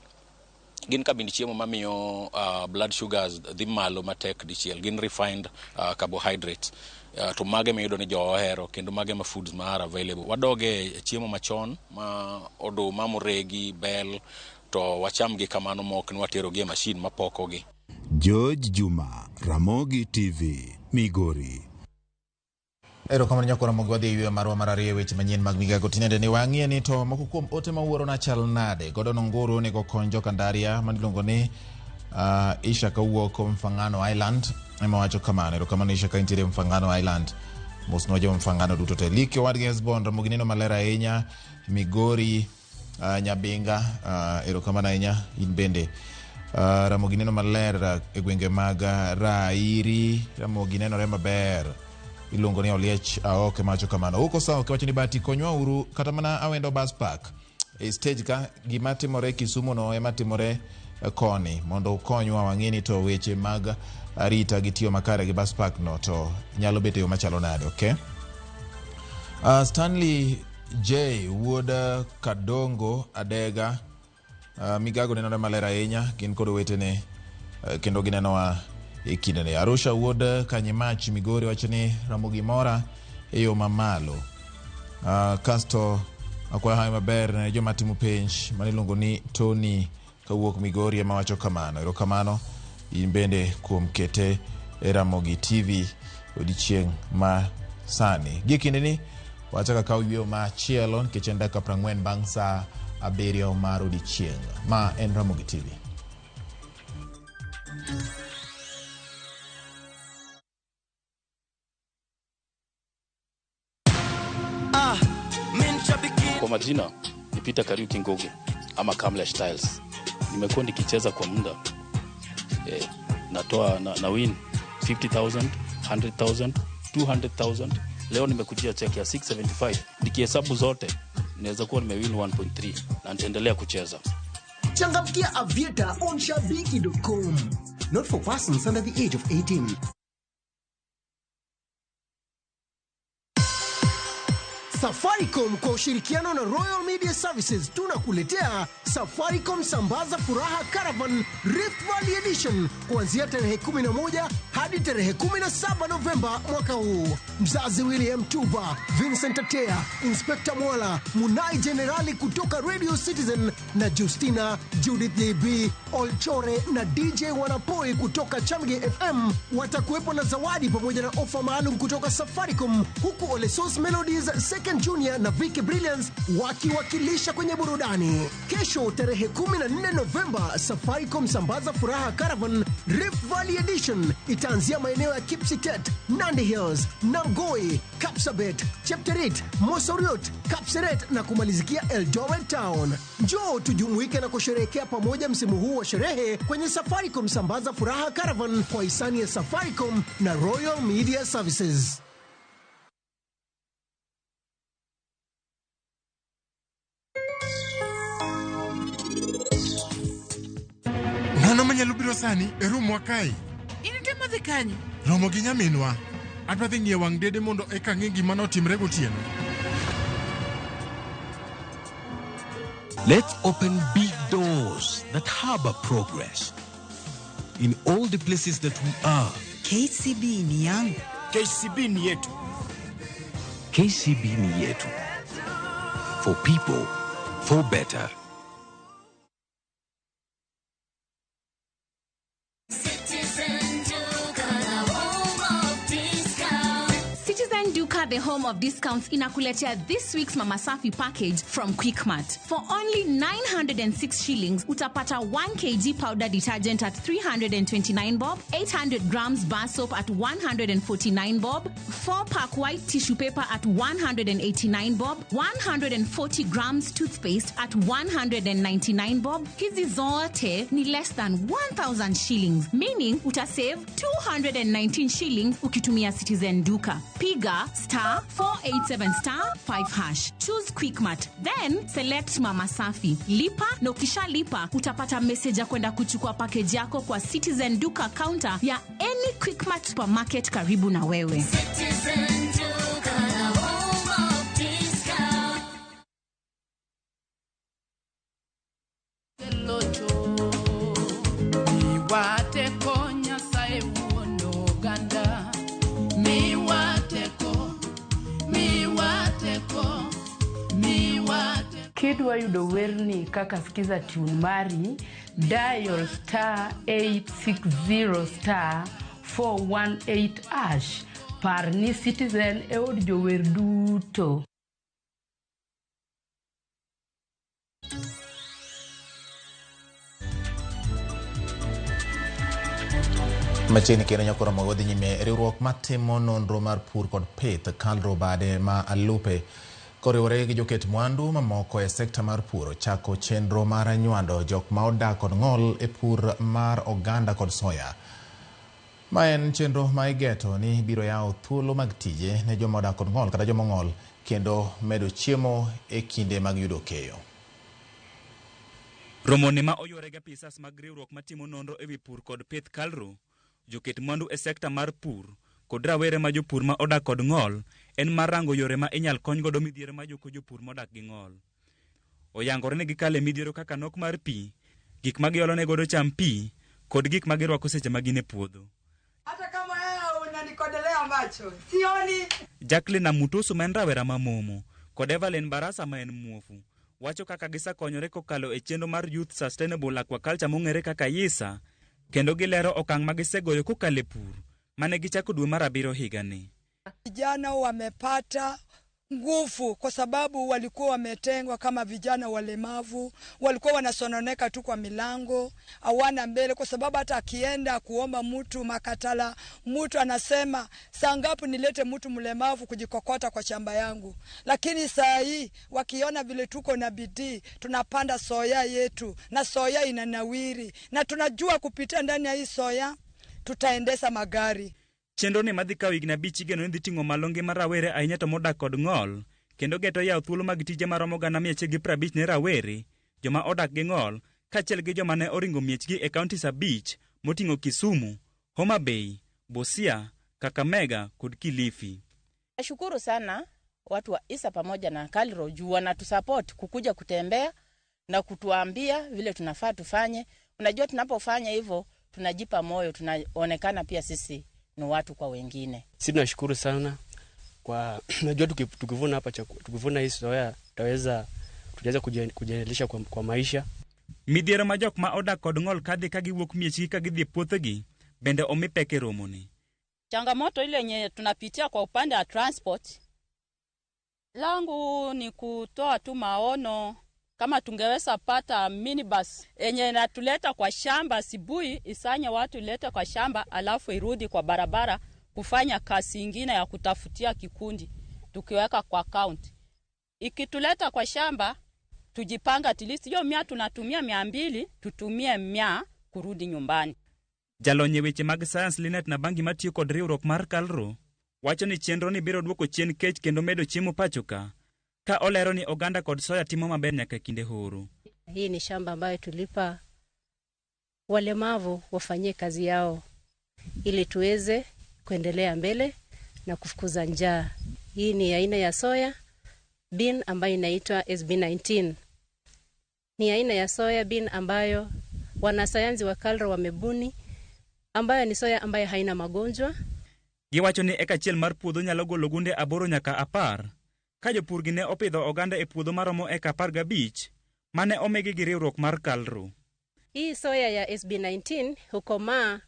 gin kabind chiemo mamiyo blood sugars dhi malo matek dichiel, gin refined carbohydrates. To mage miyudo ni jowa ohero kendo mage ma foods ma are available. Wadoge e chiemo machon ma oduma moregi, bel, to wacham gi kamano mok ni watero gi e machine mapokogi. George Juma, Ramogi TV, Migori. Erokamano nyakora Ramogi, wadhi e yweyo marwa mar ariyo e weche manyien mag migago tinende ni wang'iye ni to moko kuom ote ma wuoro na chal nade. Gordon Onguru onego kony jokandaria maniluongo ni Isha kawuok Mfangano Island ema wacho kamano. Erokamano Isha ka intiere Mfangano Island. Mosnwa jo Mfangano duto te. Like owadgi Hesbon, Ramogi neno maler ahinya. Migori, Nyabinga, erokamano ahinya in bende. Ramogi neno maler e gwenge mag Rairi. Ramogi nenore maber. Iluongo ni Oliech Aoke mawacho kamano. Uko sawa kiwacho ni bati konywa uru kata mana Awendo Bus Park. E stage ka gima timore Kisumu no ema timore koni mondo ukonywa wang'e ni to weche mag arita gi tiyo makare gi bus park no to nyalo bet e yo machalo nade, okay? Stanley J wuod Kadongo Adega, migago nenore maler ahinya, gin kod owetene kendo ginenowa e kindeni. Arusha wuod Kanyimach Migori wacho ni Ramogi mora e yo mamalo. Kasto akwayo hawi maber ne joma timo penj mane iluongo ni Tony kawuok Migori ema wacho kamano. Erokamano in bende kuom kete e Ramogi TV odiechieng' ma sani. Gie kindeni wachako akaw yweyo machielo nikech en dakika 40 bang' saa 7 mar odiechieng'. Ma en Ramogi TV. Kwa majina ni Peter Kariuki Ngugi ama Kamlesh Tiles. Nimekuwa nikicheza kwa muda natoa na win 50,000, 100,000, 200,000. Leo nimekujia check ya 675. Nikihesabu zote naweza kuwa nimewin 1.3 na nitaendelea kucheza. Changamkia Aviator on shabiki.com. Not for persons under the age of 18. Safaricom kwa ushirikiano na Royal Media Services tunakuletea Safaricom Sambaza Furaha Caravan Rift Valley Edition kuanzia tarehe 11 hadi tarehe 17 Novemba mwaka huu. Mzazi William Tuva, Vincent Atea, Inspector Mwala, Munai Generali kutoka Radio Citizen na Justina, Judith JB, Olchore na DJ Wanapoi kutoka Chamge FM watakuwepo na zawadi pamoja na ofa maalum kutoka Safaricom, huku Olesos Melodies, Second Junior na Vicky Brilliance wakiwakilisha kwenye burudani. Kesho tarehe 14 Novemba, Safaricom Sambaza Furaha Caravan Rift Valley Edition itaanzia maeneo ya Kipsitet, Nandi Hills, Namgoi, Kapsabet, Chepterit, Mosoriot, Kapseret na kumalizikia Eldoret Town. Njoo tujumuike na kusherehekea pamoja msimu huu wa sherehe kwenye Safaricom Sambaza Furaha Caravan kwa hisani ya Safaricom na Royal Media Services. Ng'ano manyalo biro sani e rumwa kae? In itemo dhi kanye? Romo gi nyaminwa. Adwa dhi ng'iyo wang' dede mondo eka ang'e gima notimre gotieno. Let's open big doors that harbor progress in all the places that we are. KCB ni yangu. KCB ni yetu. KCB ni yetu. For people, for better. Citizen Duka, the home of discounts, inakuletea this week's Mama Safi package from Quickmart. For only 906 shillings, utapata 1 kg powder detergent at 329 bob, 800 grams bar soap at 149 bob, 4-pack white tissue paper at 189 bob, 140 grams toothpaste at 199 bob. Hizi zote ni less than 1000 shillings, meaning utasave 219 shillings ukitumia Citizen Duka. Piga star 487 star 5 hash. Choose Quickmart, then select Mama Safi. Lipa na ukishalipa utapata message ya kwenda kuchukua package yako kwa Citizen Duka counter ya any Quickmart supermarket karibu na wewe. Citizen Duka, the home of discount. Kidwa yudo werni kaka skiza tune mari, dial star 860 star 418 hash. Par ni Citizen e od jower duto. Machiegni kendo nyakoro mogo dhi nyime riwruok matimo nonro mar pur kod pith KALRO bade ma Alupe koriwore gi joket mwandu mamoko e sekta mar pur chako chenro mar nywando jok ma odak kod ng'ol e pur mar oganda kod soya. Ma en chenro ma igeto ni biro yawo thuolo mag tije ne joma odak kod ng'ol kata joma ong'ol kendo medo chiemo e kinde mag yudo keyo. Romone ma oyware gi apisas mag riwruok matimo nonro ewi pur kod pith KALRO Joket mwandu e sekta mar pur kod rawere ma jopur ma odak kod ng'ol en mar rango yore ma inyal kony godo midhiero ma joko jopur modak gi ng'ol. Oyangore ni gikale midhiero kaka nok mar pi, gik ma giolo ne godo cham pi, kod gik ma girwako seche ma gin e puodho. Hata kama wewe unanikodolea macho, sioni. Jacqueline Amutusu ma en rawera ma momo kod Evelyn Barasa ma en muofu wacho kaka gisekonyore kokalo e chenro mar Youth Sustainable Aquaculture mong'ere kaka YISA kendo gilero okang' ma gisegoyo kokalo e pur mane gichako dwe mar abiriyo higani. Vijana wamepata nguvu kwa sababu walikuwa wametengwa kama vijana walemavu, walikuwa wanasononeka tu kwa milango, hawana mbele, kwa sababu hata akienda kuomba mtu makatala, mtu anasema saa ngapi nilete mtu mlemavu kujikokota kwa shamba yangu. Lakini saa hii wakiona vile tuko na bidii, tunapanda soya yetu na soya inanawiri, na tunajua kupitia ndani ya hii soya tutaendesha magari. Chenro ni madhi kawo higni abich igeno ni dhi ting'o malo ngima rawere ahinya to modak kod ng'ol kendo geto yawo thuolo mag tije maromo 150,000 ne rawere, joma odak gi ng'ol kaachiel gi joma ne oringo miechgi e counties abich moting'o Kisumu, Homa Bay, Busia, Kakamega kod Kilifi. Nashukuru sana watu wa ISA pamoja na KALRO juu wanatusupport kukuja kutembea na kutuambia vile tunafaa tufanye. Unajua, tunapofanya hivyo tunajipa moyo, tunaonekana pia sisi ni watu kwa wengine. Sisi tunashukuru sana kwa najua tukivuna hapa tukivuna hii soya tutaweza kujiendelesha kwa maisha. Midhiero ma jok ma odak kod ng'ol kadhi ka giwuok miechgi ka gidhi e puothegi bende omi pek e romoni. Changamoto ile yenye tunapitia kwa upande wa transport, langu ni kutoa tu maono kama tungeweza pata minibus yenye inatuleta kwa shamba asubuhi, isanye watu ilete kwa shamba alafu irudi kwa barabara kufanya kazi ingine ya kutafutia kikundi tukiweka kwa account. Ikituleta kwa shamba tujipanga, at least hiyo 100 tunatumia 200 tutumie 100 kurudi nyumbani. Jalony e weche mag sayans Linet Nabangi matiyo kod riwruok mar KALRO wacho ni chenro ni biro duoko chien kech kendo medo chiemo pacho ka olero ni oganda kod soya timo maber nyaka kinde horo. Hii ni shamba ambayo tulipa walemavu wafanyie kazi yao ili tuweze kuendelea mbele na kufukuza njaa. Hii ni aina ya soya bean ambayo inaitwa SB19. Ni aina ya soya bean ambayo wanasayansi wa KALRO wamebuni, ambayo ni soya ambayo haina magonjwa. Giwacho ni eka achiel mar puodho nyalo golo gunde 8 nyaka 10. Ka jopur gi ne opidho oganda e puodho maromo eka 15 mane omigi gi riwruok mar KALRO. Hii soya ya SB19 hukomaa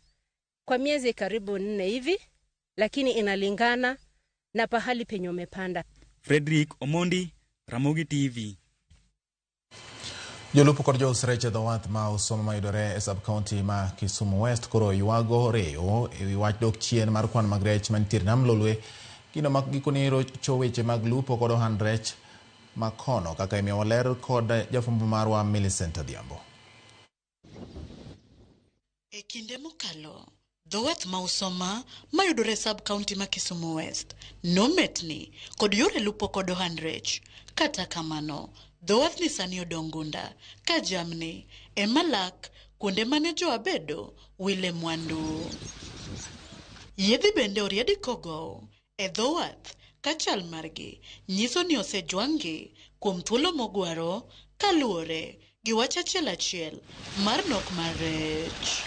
kwa miezi karibu 4 hivi, lakini inalingana na pahali penye umepanda. Frederick Omondi, Ramogi TV. Jolupo kod jous rech e dho wath ma Usoma mayudore e sub-county ma Kisumu West koro ywago reyo ewi wach dok chien mar kwan mag rech mantiere nam Lolwe. Gino ma gikone rocho weche mag lupo kod ohand rech makono kaka imiyowa ler kod jafwambo marwa Millicent Adhiambo. E kinde mokalo, dho wath ma Usoma mayudore sub-county ma Kisumu West nometni kod yore lupo kod ohand rech. Kata kamano, dho wath ni sani odong' gunda ka jamni ema lak kuonde mane joabedo wile mwandu. Yiedhi bende oriedi kogow e dho wath ka chal margi nyiso ni osejwang'gi kuom thuolo mogwaro kaluwore gi wach achiel achiel mar nok mar rech.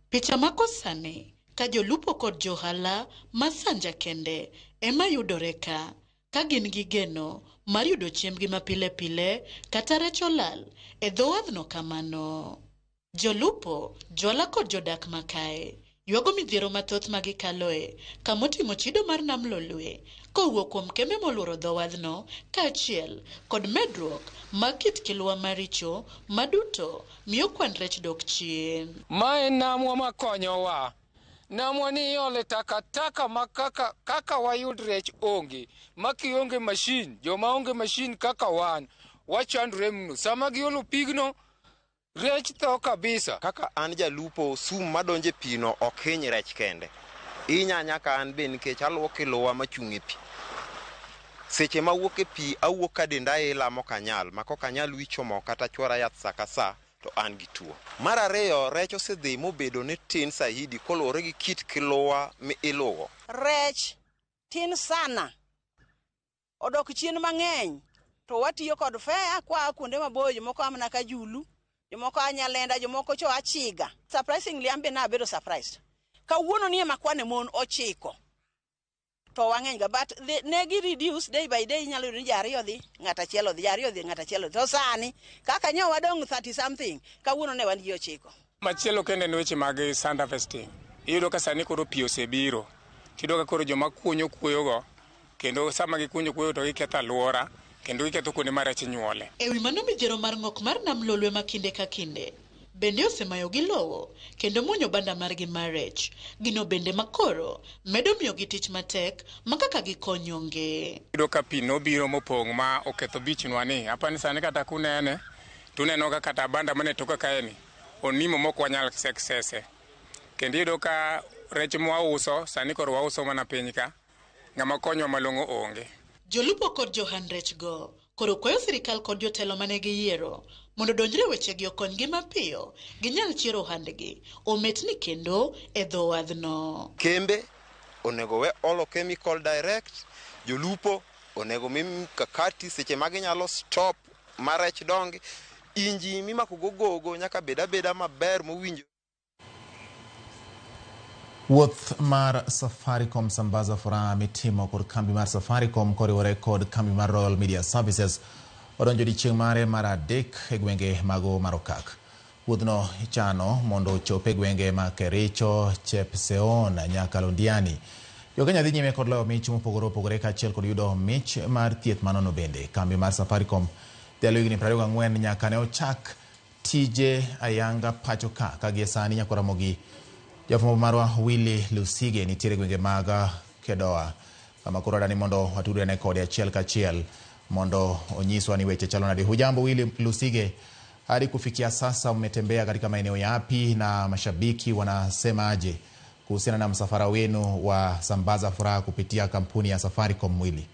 Picha mako sani ka jolupo kod johala ma Sanja kende ema yudore ka gin gi geno mar yudo chiembgi mapile pile kata rech olal e dho wadhno kamano. Jolupo, johala kod jodak makae ywago midhiero mathoth ma gikaloe kamotimo chido mar nam Lolwe kowuok kuom kembe moluoro dho wadhno kaachiel kod medruok mag kit kilwa maricho maduto miyo kwan rech dok chien. Mae namwa makonyowa. Namwa ni iole takataka ma kaka wayud rech onge. Ma kionge mashin, joma onge mashin kaka wan, wachandre mno. Sama giolo pigno, rech tho kabisa. Kaka an jalupo, sum madonje pino ok hiny rech kende. Inya nyaka an be nikech aluoko lowa machung' e pi. Seche mawuok e pi, awuok ka denda ila mok anyal, ma kok anyal wicho mo kata chwora yath sa ka sa, to an gi tuo. Mar ariyo, rech osedhi mobedo ni tin saidi koluwore gi kit kiluwa mi iluwo. Rech tin sana, odok chien mang'eny, to watiyo kod fare kwa kuonde maboyo, jomoko a mana Kajulu, jomoko a Nyalenda, jomoko cho a Chiga. Surprisingly, an be nabedo surprised. Kawuono ni ema kwane mon 9 to wang'eny ga, but ne gi reduce day by day. Inyalo yudo ni ji 2 odhi, ng'at achiel odhi, ji 2 odhi, ng'at achiel odhi. To sani kaka nyo wadong' 30 something, kawuono ne wan ji 9. Machielo kendo en weche mag sand harvesting. Iyudo ka sani koro pi osebiro, tiyudo ka koro joma kunyo kuoyogo, kendo sama gikunyo kuoyo to giketho alwora, kendo giketho kuonde ma rech nyuole. E wi mano, midhiero mar ng'ok mar nam Lolwe ma kinde ka kinde bende osemayogi lowo kendo muonyo banda margi mar rech. Gino bende makoro medo miyogi tich matek ma kaka gikony onge. Iyudo ka pi nobiro mopong' ma oketho beach nwa ni. Apani sani kata kunene, tuneno ka kata banda mane toka kae ni onimo mok wanyal success. Kendo iyudo ka rech mwauso sani koro wauso mana piny ka, ng'ama konywa malong'o onge. Jolupo kod johand rech go koro kwayo sirikal kod jotelo mane giyiero mondo odonjre wechegi okonygi mapiyo ginyal chiero ohandgi ometni kendo e dho wadhno. Kembe onego we olo chemical direct, jolupo onego mi mkakati seche ma ginyalo stop ma rech dongi, inji mimako go gogo nyaka bed abeda maber mowinjo. Wuoth mar Safaricom Sambaza Furaha mitimo kod kambi mar Safaricom koriwore kod kambi mar Royal Media Services odonjo odiechieng' mare mar 3 e gwenge mago mar Okak. Wuodhno ichano mondo ochop e gwenge ma Kericho, Chepseon nyaka Londiani. Jokenya dhi nyime kod loyo mich mopogore opogore kaachiel kod yudo mich mar thieth manono bende. Kambi mar Safaricom dhialo higni 24 nyaka ne ochak tije ayanga pacho ka gie sani nyaka Ramogi. Jafwambo marwa Willy Lusige nitiere gwenge mag Kedoa kama koro adani mondo watudre kode achiel kachiel mondo onyiswa ni weche chalo nade. Hujambo Willy Lusige, hadi kufikia sasa mmetembea katika maeneo yapi na mashabiki wanasemaje kuhusiana na msafara wenu wa Sambaza Furaha kupitia kampuni ya Safaricom Willy?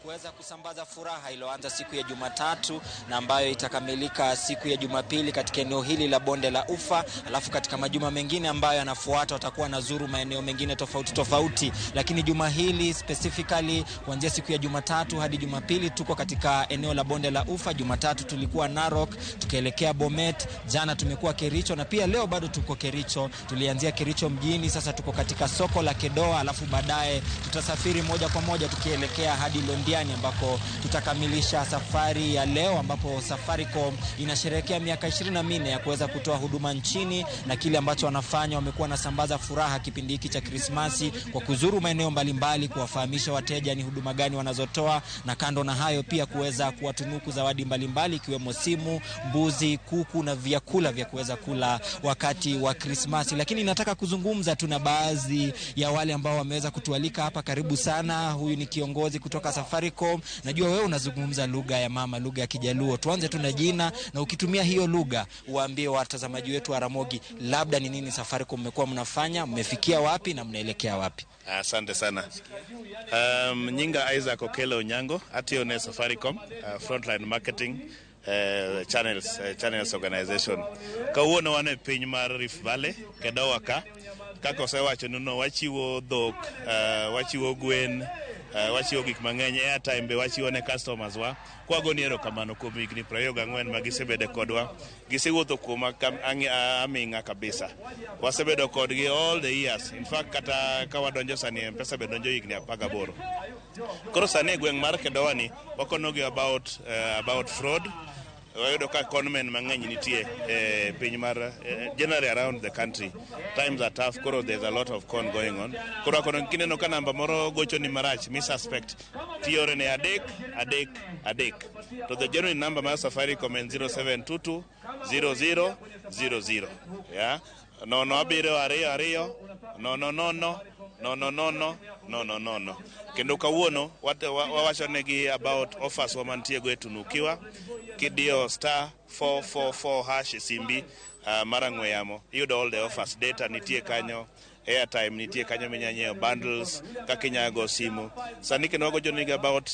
Kuweza kusambaza furaha iliyoanza siku ya Jumatatu na ambayo itakamilika siku ya Jumapili katika eneo hili la bonde la Ufa. Alafu katika majuma mengine ambayo yanafuata watakuwa nazuru maeneo mengine tofauti tofauti, lakini juma hili specifically kuanzia siku ya Jumatatu hadi Jumapili tuko katika eneo la bonde la Ufa. Jumatatu tulikuwa Narok, tukaelekea Bomet, jana tumekuwa Kericho na pia leo bado tuko Kericho. Tulianzia Kericho mjini, sasa tuko katika soko la Kedoa, alafu baadaye tutasafiri moja kwa moja tukielekea hadi Londiani ambako tutakamilisha safari ya leo, ambapo Safaricom inasherehekea miaka 24 ya kuweza kutoa huduma nchini, na kile ambacho wanafanya, wamekuwa wanasambaza furaha kipindi hiki cha Krismasi kwa kuzuru maeneo mbalimbali, kuwafahamisha wateja ni huduma gani wanazotoa, na kando na hayo pia kuweza kuwatunuku zawadi mbalimbali ikiwemo simu, mbuzi, kuku na vyakula vya kuweza kula wakati wa Krismasi. Lakini nataka kuzungumza tu na baadhi ya wale ambao wameweza kutualika hapa. Karibu sana, huyu ni kiongozi kutoka Safaricom. Najua wewe unazungumza lugha ya mama, lugha ya Kijaluo. Tuanze tu na jina, na ukitumia hiyo lugha uambie watazamaji wetu wa Ramogi labda ni nini Safaricom mmekuwa mnafanya, mmefikia wapi na mnaelekea wapi? Asante sana. Nyinga Isaac Okelo Onyango, atiyo ne Safaricom, Frontline Marketing Channels Organization. Kawuono wan e piny mar Rift Valley, Kedowa ka, kaka osewacho nuno wachiwo dhok, wachiwo gwen, wachiwo gik mang'eny, airtime be wachiwo ne customers wa. Kwagoni erokamano kuom higni 24 ma gisebedo kodwa. Gisewuotho kuoma aming'a kabisa. Wasebedo kodgi all the years. In fact, kata ka wadonjo sani M-Pesa be donjo higni 18. Koro sani e gweng' mar Kedowa ni wakonogi about fraud. Wayudo ka conmen mang'eny nitie e piny mar generally around the country. Times are tough, koro there's a lot of con going on. Koro wakono kineno ka namba moro gocho ni marach, mi suspect, tiore ne 3 3 3. To the genuine number mar Safaricom en 0722 00 00. Yeah? 0 7 2 2 0 0 0 0 0 0 0. Kendo kawuono wawacho negi about offers wa mantie go e Tunukiwa. Kidiyo star 444 hash e simbi mar ang'we yamo, iyudo all the offers. Data nitie kanyo, Airtime nitie kanyo minya nyiewo bundles kaka inya go simu. Sani kendo wagocho nigi about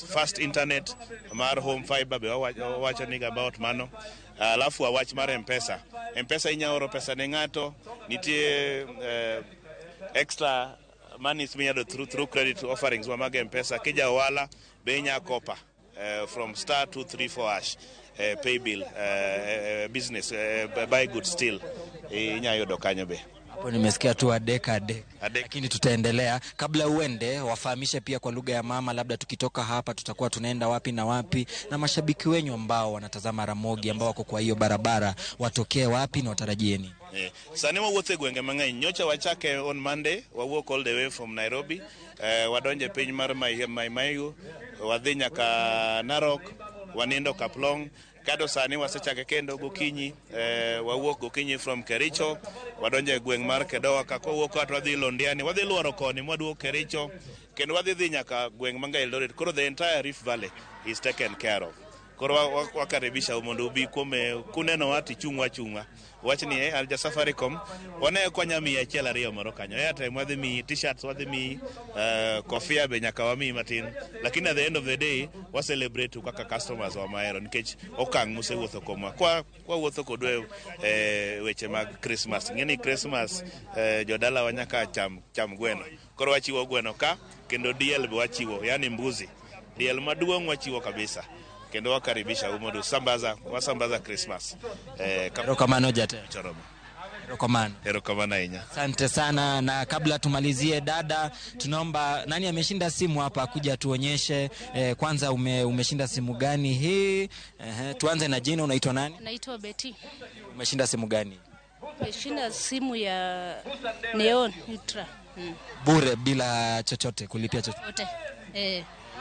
fast internet mar home fiber be wawacho nigi about mano. Alafu wach mar M-Pesa. M-Pesa inya oro pesa ne ng'ato, nitie extra monies minyalo through credit offerings wa mag M-Pesa. Kija ohala be inya kopa from star 234 hash pay bill, business, buy goods still inya yudo kanyo be. Hapo nimesikia tu adek adek, lakini tutaendelea. Kabla uende, wafahamishe pia kwa lugha ya mama, labda tukitoka hapa tutakuwa tunaenda wapi na wapi, na mashabiki wenyu ambao wanatazama Ramogi ambao wako kwa hiyo barabara watokee wapi na watarajie nini? Sani wawuotho e gwenge mang'eny. Nyocha wachake on Monday, wawuok all the way from Nairobi, wadonjo e piny mar Mai Mahiu, wadhi nyaka Narok, wanindo Kaplong. Kado sani wasechake kendo gokinyi, wawuok gokinyi from Kericho, wadonjo e gweng' mar Kedowa ka kwawuok ka to wadhi Londiani, wadhi luoro koni mwaduogo Kericho, kendo wadhi dhi nyaka gweng' ma Eldoret. Koro the entire Rift Valley is taken care of. Koro wakaribisha mondo ubi kuom kunenowa tichung'wa achung'a. Wach ni an ja Safaricom, wane konya miyi achiel ariyo moro kanyo. Airtime wadhi miyi, t-shirts wadhi miyi, kofia be nyaka wamiyi matin. Lakini at the end of the day, wa celebrate kaka customers wa mahero nikech okang' musewuotho kuomwa. Kwa wuotho kodwa e weche mag Christmas. Ing'e ni Christmas jodalawa nyaka cham gweno. Koro wachiwo gweno ka, kendo diel be wachiwo, yani mbuzi. Diel maduong' wachiwo kabisa. Kendo wakaribisha mondo wasambaza Christmas. Erokamano jatelo. Choromo. Erokamano. Erokamano ahinya. Asante sana, na kabla tumalizie dada, tunaomba nani ameshinda simu hapa kuja tuonyeshe kwanza umeshinda simu gani hii? Tuanze na jina, unaitwa nani? Naitwa Betty. Umeshinda simu gani? Umeshinda simu ya Neon Ultra. Bure bila chochote, kulipia chochote.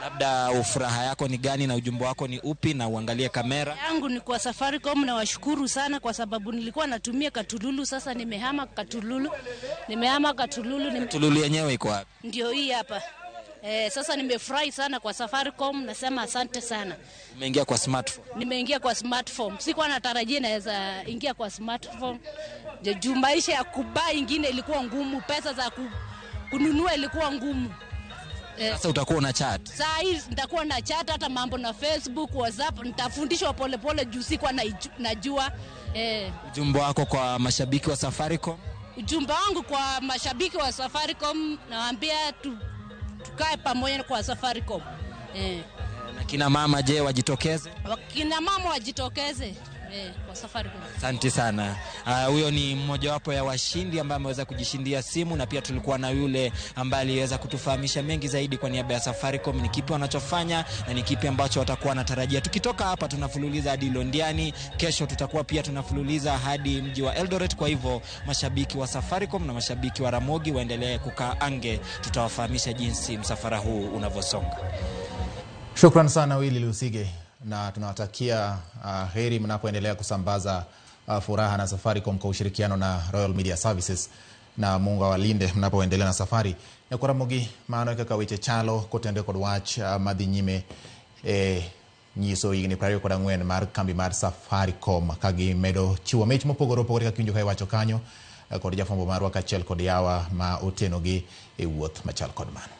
Labda furaha yako ni gani na ujumbe wako ni upi, na uangalie kamera. Yangu ni kwa Safaricom, na washukuru sana kwa sababu nilikuwa natumia Katululu, sasa nimehama Katululu. Nimehama Katululu. Katululu yenyewe iko wapi? Ndio hii hapa. Sasa nimefurahi sana kwa Safaricom, nasema asante sana. Umeingia kwa smartphone? Nimeingia kwa smartphone. Sikuwa natarajia naweza ingia kwa smartphone. Juu maisha ya kubai ingine ilikuwa ngumu, pesa za kununua ilikuwa ngumu. Sasa utakuwa na chat. Saa hii nitakuwa na chat, hata mambo na Facebook, WhatsApp, nitafundishwa polepole juu sikuwa najua. Ujumbe wako kwa mashabiki wa Safaricom? Ujumbe wangu kwa mashabiki wa Safaricom, nawaambia tukae pamoja kwa Safaricom. Na kina mama je, wajitokeze? Kina mama wajitokeze. Kwa Safaricom. Asante sana. Huyo ni mmoja wapo ya washindi ambaye ameweza kujishindia simu, na pia tulikuwa na yule ambaye aliweza kutufahamisha mengi zaidi kwa niaba ya Safaricom, ni kipi wanachofanya na ni kipi ambacho watakuwa wanatarajia. Tukitoka hapa tunafululiza hadi Londiani, kesho tutakuwa pia tunafululiza hadi mji wa Eldoret. Kwa hivyo mashabiki wa Safaricom na mashabiki wa Ramogi waendelee kukaa ange, tutawafahamisha jinsi msafara huu unavyosonga. Shukran sana Willy Lusige, na tunawatakia heri mnapoendelea kusambaza furaha na Safaricom kwa ushirikiano na Royal Media Services, na Mungu awalinde mnapoendelea na safari. Nyakwa Ramogi, mano e kaka weche chalo kotende kod wach madhi nyime e nyiso higni 24 mar kambi mar Safaricom ka gimedo chiwo mich mopogore opogore kaka iwinjo ka iwacho kanyo kod jafwambo marwa kaachiel kod yawa ma otenogi e wuoth machal kod mano.